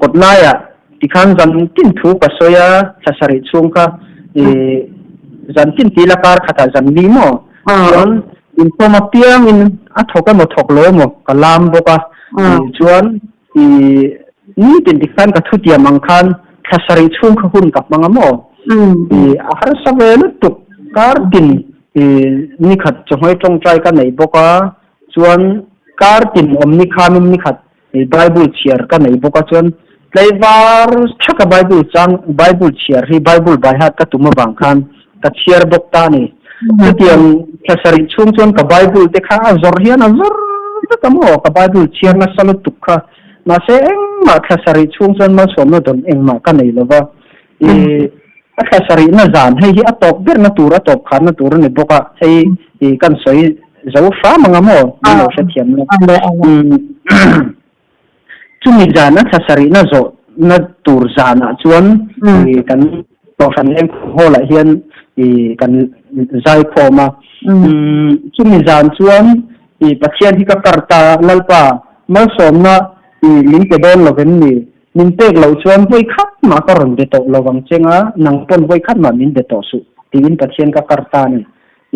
kawt laiah tikhan zan tin thu ka sawi a, thla sarih chhung kha i zan tin ti la kar khatah zan li maw? Chuan inkhawm apiangin a thawk emaw thawk lo emaw ka lam bawk a. Chuan I nitin ti khan ka thutiam ang khan thla sarih chhung kha hun ka hmang a maw? I a harsa ve lutuk kar tin i nikhat chawhmai tawngtai ka nei bawk a, chuan kar tin awm ni khamin nikhat i Bible chhiar ka nei bawk a, chuan tlaivar thaka Bible chang Bible chhiar hi Bible by heart ka tum avang khan ka chhiar bawk ta a ni. Chutiang thla sarih chhung chuan ka Bible te kha a zawr hian a zawr vek a maw? Ka Bible chhiar nasa lutuk kha. Mahse engmah thla sarih chhung chuan malsawmna dawn engmah ka nei lo va. I a thla sarihna zan hei hi a tawp berna tur a tawp khanna tur a ni bawk a, hei i kan sawi zo hram ang a maw? Min lo hrethiam la. Chumi zana thla sarihna zawhna tur zanah chuan kan Kohhran Lengkhawm Hall-ah hian kan zaikhawm a. Chumi zan chuan Pathian hi ka kar ta a, Lalpa, malsawmna min pe dawn lo vem ni? Min pek loh chuan vawi khat mah ka rawn be tawh lo vang cheng a, nang pawn vawi khat mah min be tawh suh, tiin Pathian ka kar ta a ni.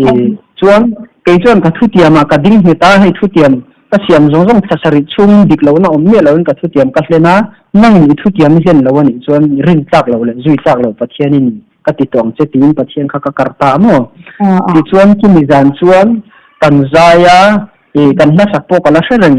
I chuan kei chuan ka thutiamah ka ding nghet a, hei thutiam ka siam zawng zawng thla sarih chhung dik lohna awm miah loin ka thutiam ka hlen a, nangin i thutiam i hlen lo a nih chuan rin tlak loh leh zui tlak loh Pathianin ka ti tawh ang che tiin Pathian kha ka kar ta a maw? Tichuan chumi zan chuan kan zai a, i kan hlasak pawh ka la hre reng.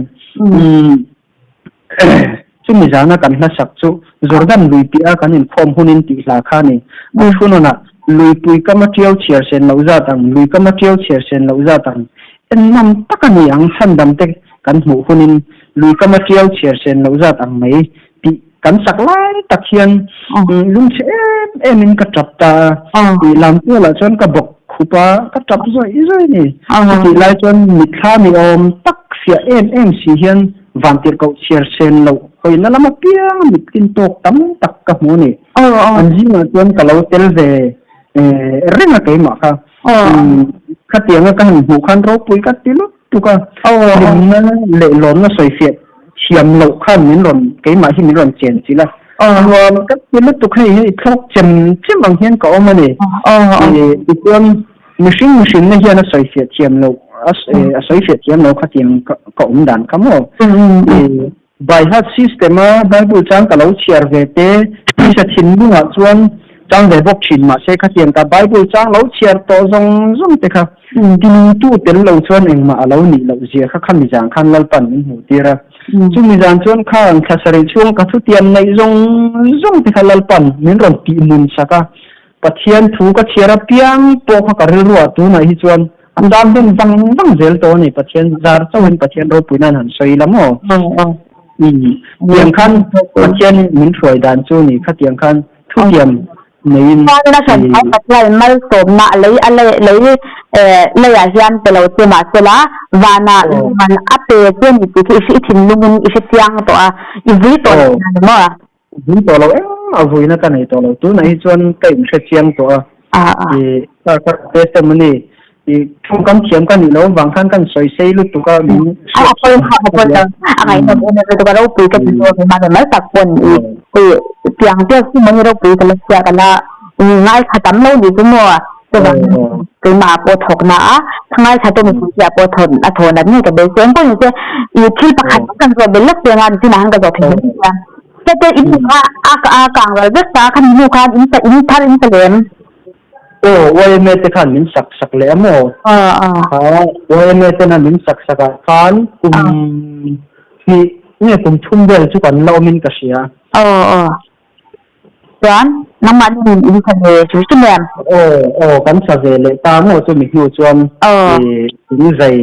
Chumi zana kan hlasak chu Jordan lui piah a kan inkhawm hunin tih hla kha a ni. A thu nawnah, Luipui kama ṭiau chhiar sen loh zat ang, lui kama ṭiau chhiar sen loh zat ang, ennawm tak a ni ang, chhandam te kan hmuh hunin lui kama ṭiau chhiar sen loh zat ang mai tih kan sak lai tak hian lungchhe em emin ka ṭap ta a. Tih lam tualah chuan ka bawk khup a, ka ṭap zawih zawih a ni. Chutih lai chuan mitthla ni awm tak fiah em em si hian Vantirhkoh chhiar sen loh hawina lam apiang mitkin tawk tam tak ka hmu a ni. An zingah chuan ka lo tel ve reng a keimah kha. Khatianga ka han hmuh khan ropui ka ti lutuk a. Hlimna leh lawmna sawifiah thiam loh khan min rawn keimah hi min rawn chen chilh a. Nuam ka ti lutuk hei hei thlawk chem chem ang hian ka awm a ni. Tichuan Mihring mihrinna hian a sawifiah thiam loh, a sawifiah thiam lo khatiang ka awm dan kha maw? By heart system a Bible chang ka lo chhiar ve te, tisa thinlungah chuan Chang ve bawk thin mahse khatiang ka Bible chang lo chhiar tawh zawng zawng te kha tintu tel lo chuan engmah a lo nih loh zia kha khami zan khan Lalpan min hmuh tir a. Chumi zan chuan khang thla sarih chhung ka thutiam neih zawng zawng te kha Lalpan min rawn tih mun sak a. Pathian thu ka chhiar apiang pawh kha ka rilruah tunah hi chuan a tan hnem vang vang zel tawh a ni. Pathian zar chauhin Pathian ropui nan han sawi la maw? Tiang khan Pathian min hruai dan chu ni khatiang khan thutiam neiin Chuanin a hran phai Pathian malsawmna a lei a lei lei leiah hian pe lo che mahsela vanah man a pe che ni tih khi i thinlungin i hrechiang tawh a, i vui tawh lo a ni maw? Vui tawh lo engmah vuina ka nei tawh lo. Tunah hi chuan ka inhrechiang tawh a. I kar kar testimony i tawngkam thiam ka nih loh avang khan kan sawi sei lutuk a min hriat thiam a pawi lo. A ngaihnawm em em lutuk a ropui ka ti zawk ema ni mal tak pawn i i tiang te chu mai ropui ka la chhiat a la ngaithla tam lo ni chu maw chuvang keimah ah pawh thawk na a ngaithla te mipui te ah pawh thawn a thawn nat ngei ka beisei engpawh ni se i thil pakhat kan zawh belh lek peng a nichinah khan ka zawh thei mai sia. Hete in hmu kha a a kang ral vek ta kha hnu khan in sa in thar in sa lem. Aw YMA te khan min sak sak leh a maw? Kha YMA tena min sak sak ah khan kum hnih nge kum thum vel chu kan la awm in ka hria. Aw aw. Chuan nangmah ni in in sa ve chu chu mem. Aw aw kan sa ve leh ta maw chumi hnu chuan in zai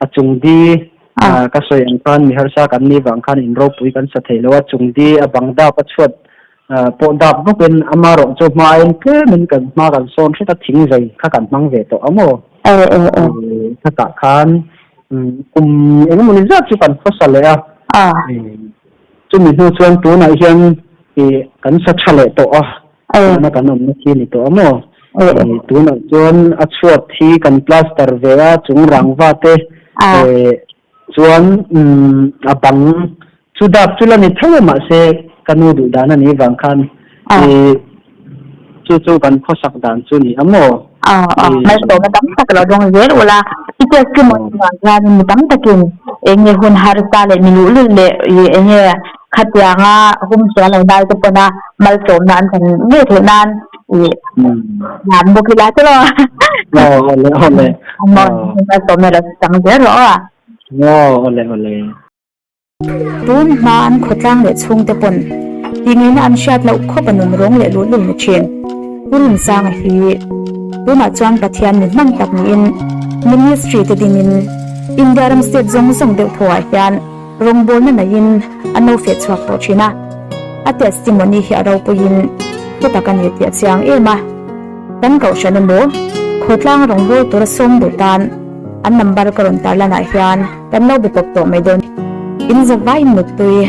A chung di ka sawi ang khan mi harsa kan nih vang khan in ropui kan sa thei lo a, chung di a bang dap a chhuat pawh dap bawkin ama rawh chu hmain tlemin kan hma kan sawn hret a, thing zai kha kan hmang ve tawh a maw? Khatah khan kum engemaw zat chu kan khawsa leh a, chumi hnu chuan tunah hian kan sa tha leh tawh a. Tuna kan awmna khi a ni tawh a maw? Tunah chuan a chhuat hi kan plaster ve a, chung rangva te chuan a bang chu dap chu la ni tho a mahse ka nu duh dan a nih vang khan chu chu kan khawsak dan chu ni a maw? Malsawmna tam tak lo dawng zel ula, i testimony vang hianin mi tam takin eng nge hun harsa leh mi luhlul leh eng nge Khatianga hum sual lo dai te pawna malsawmna an chan ngei theih nan i lam bawk ila che lo. Aw awle awle. Malsawmna lo chang zel rawh aw. Aw awle awle. Tun hma an khawtlang leh chhungte pawn tih-ngeina an hriat loh khawp a nun rawng leh luhlul ni thin. Pu Rinsanga hi tunah chuan Pathian mi hmang tak niin Ministry te dingin India ram state zawng zawng deuh thaw ah hian Rawngbawlna neiin a no feh chhuak tawh thin a, a testimony hi a ropuiin thu tak a ni tih a chiang em a. Kan kohhran emaw khawtlang rawngbâwl tura sawm duh tan an number ka rawn tarlanah hian kan lo be pawp tawh mai dawn. In zavaiin muttui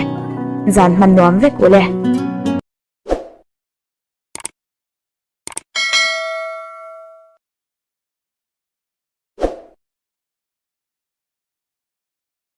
zan hman nuam vek ule.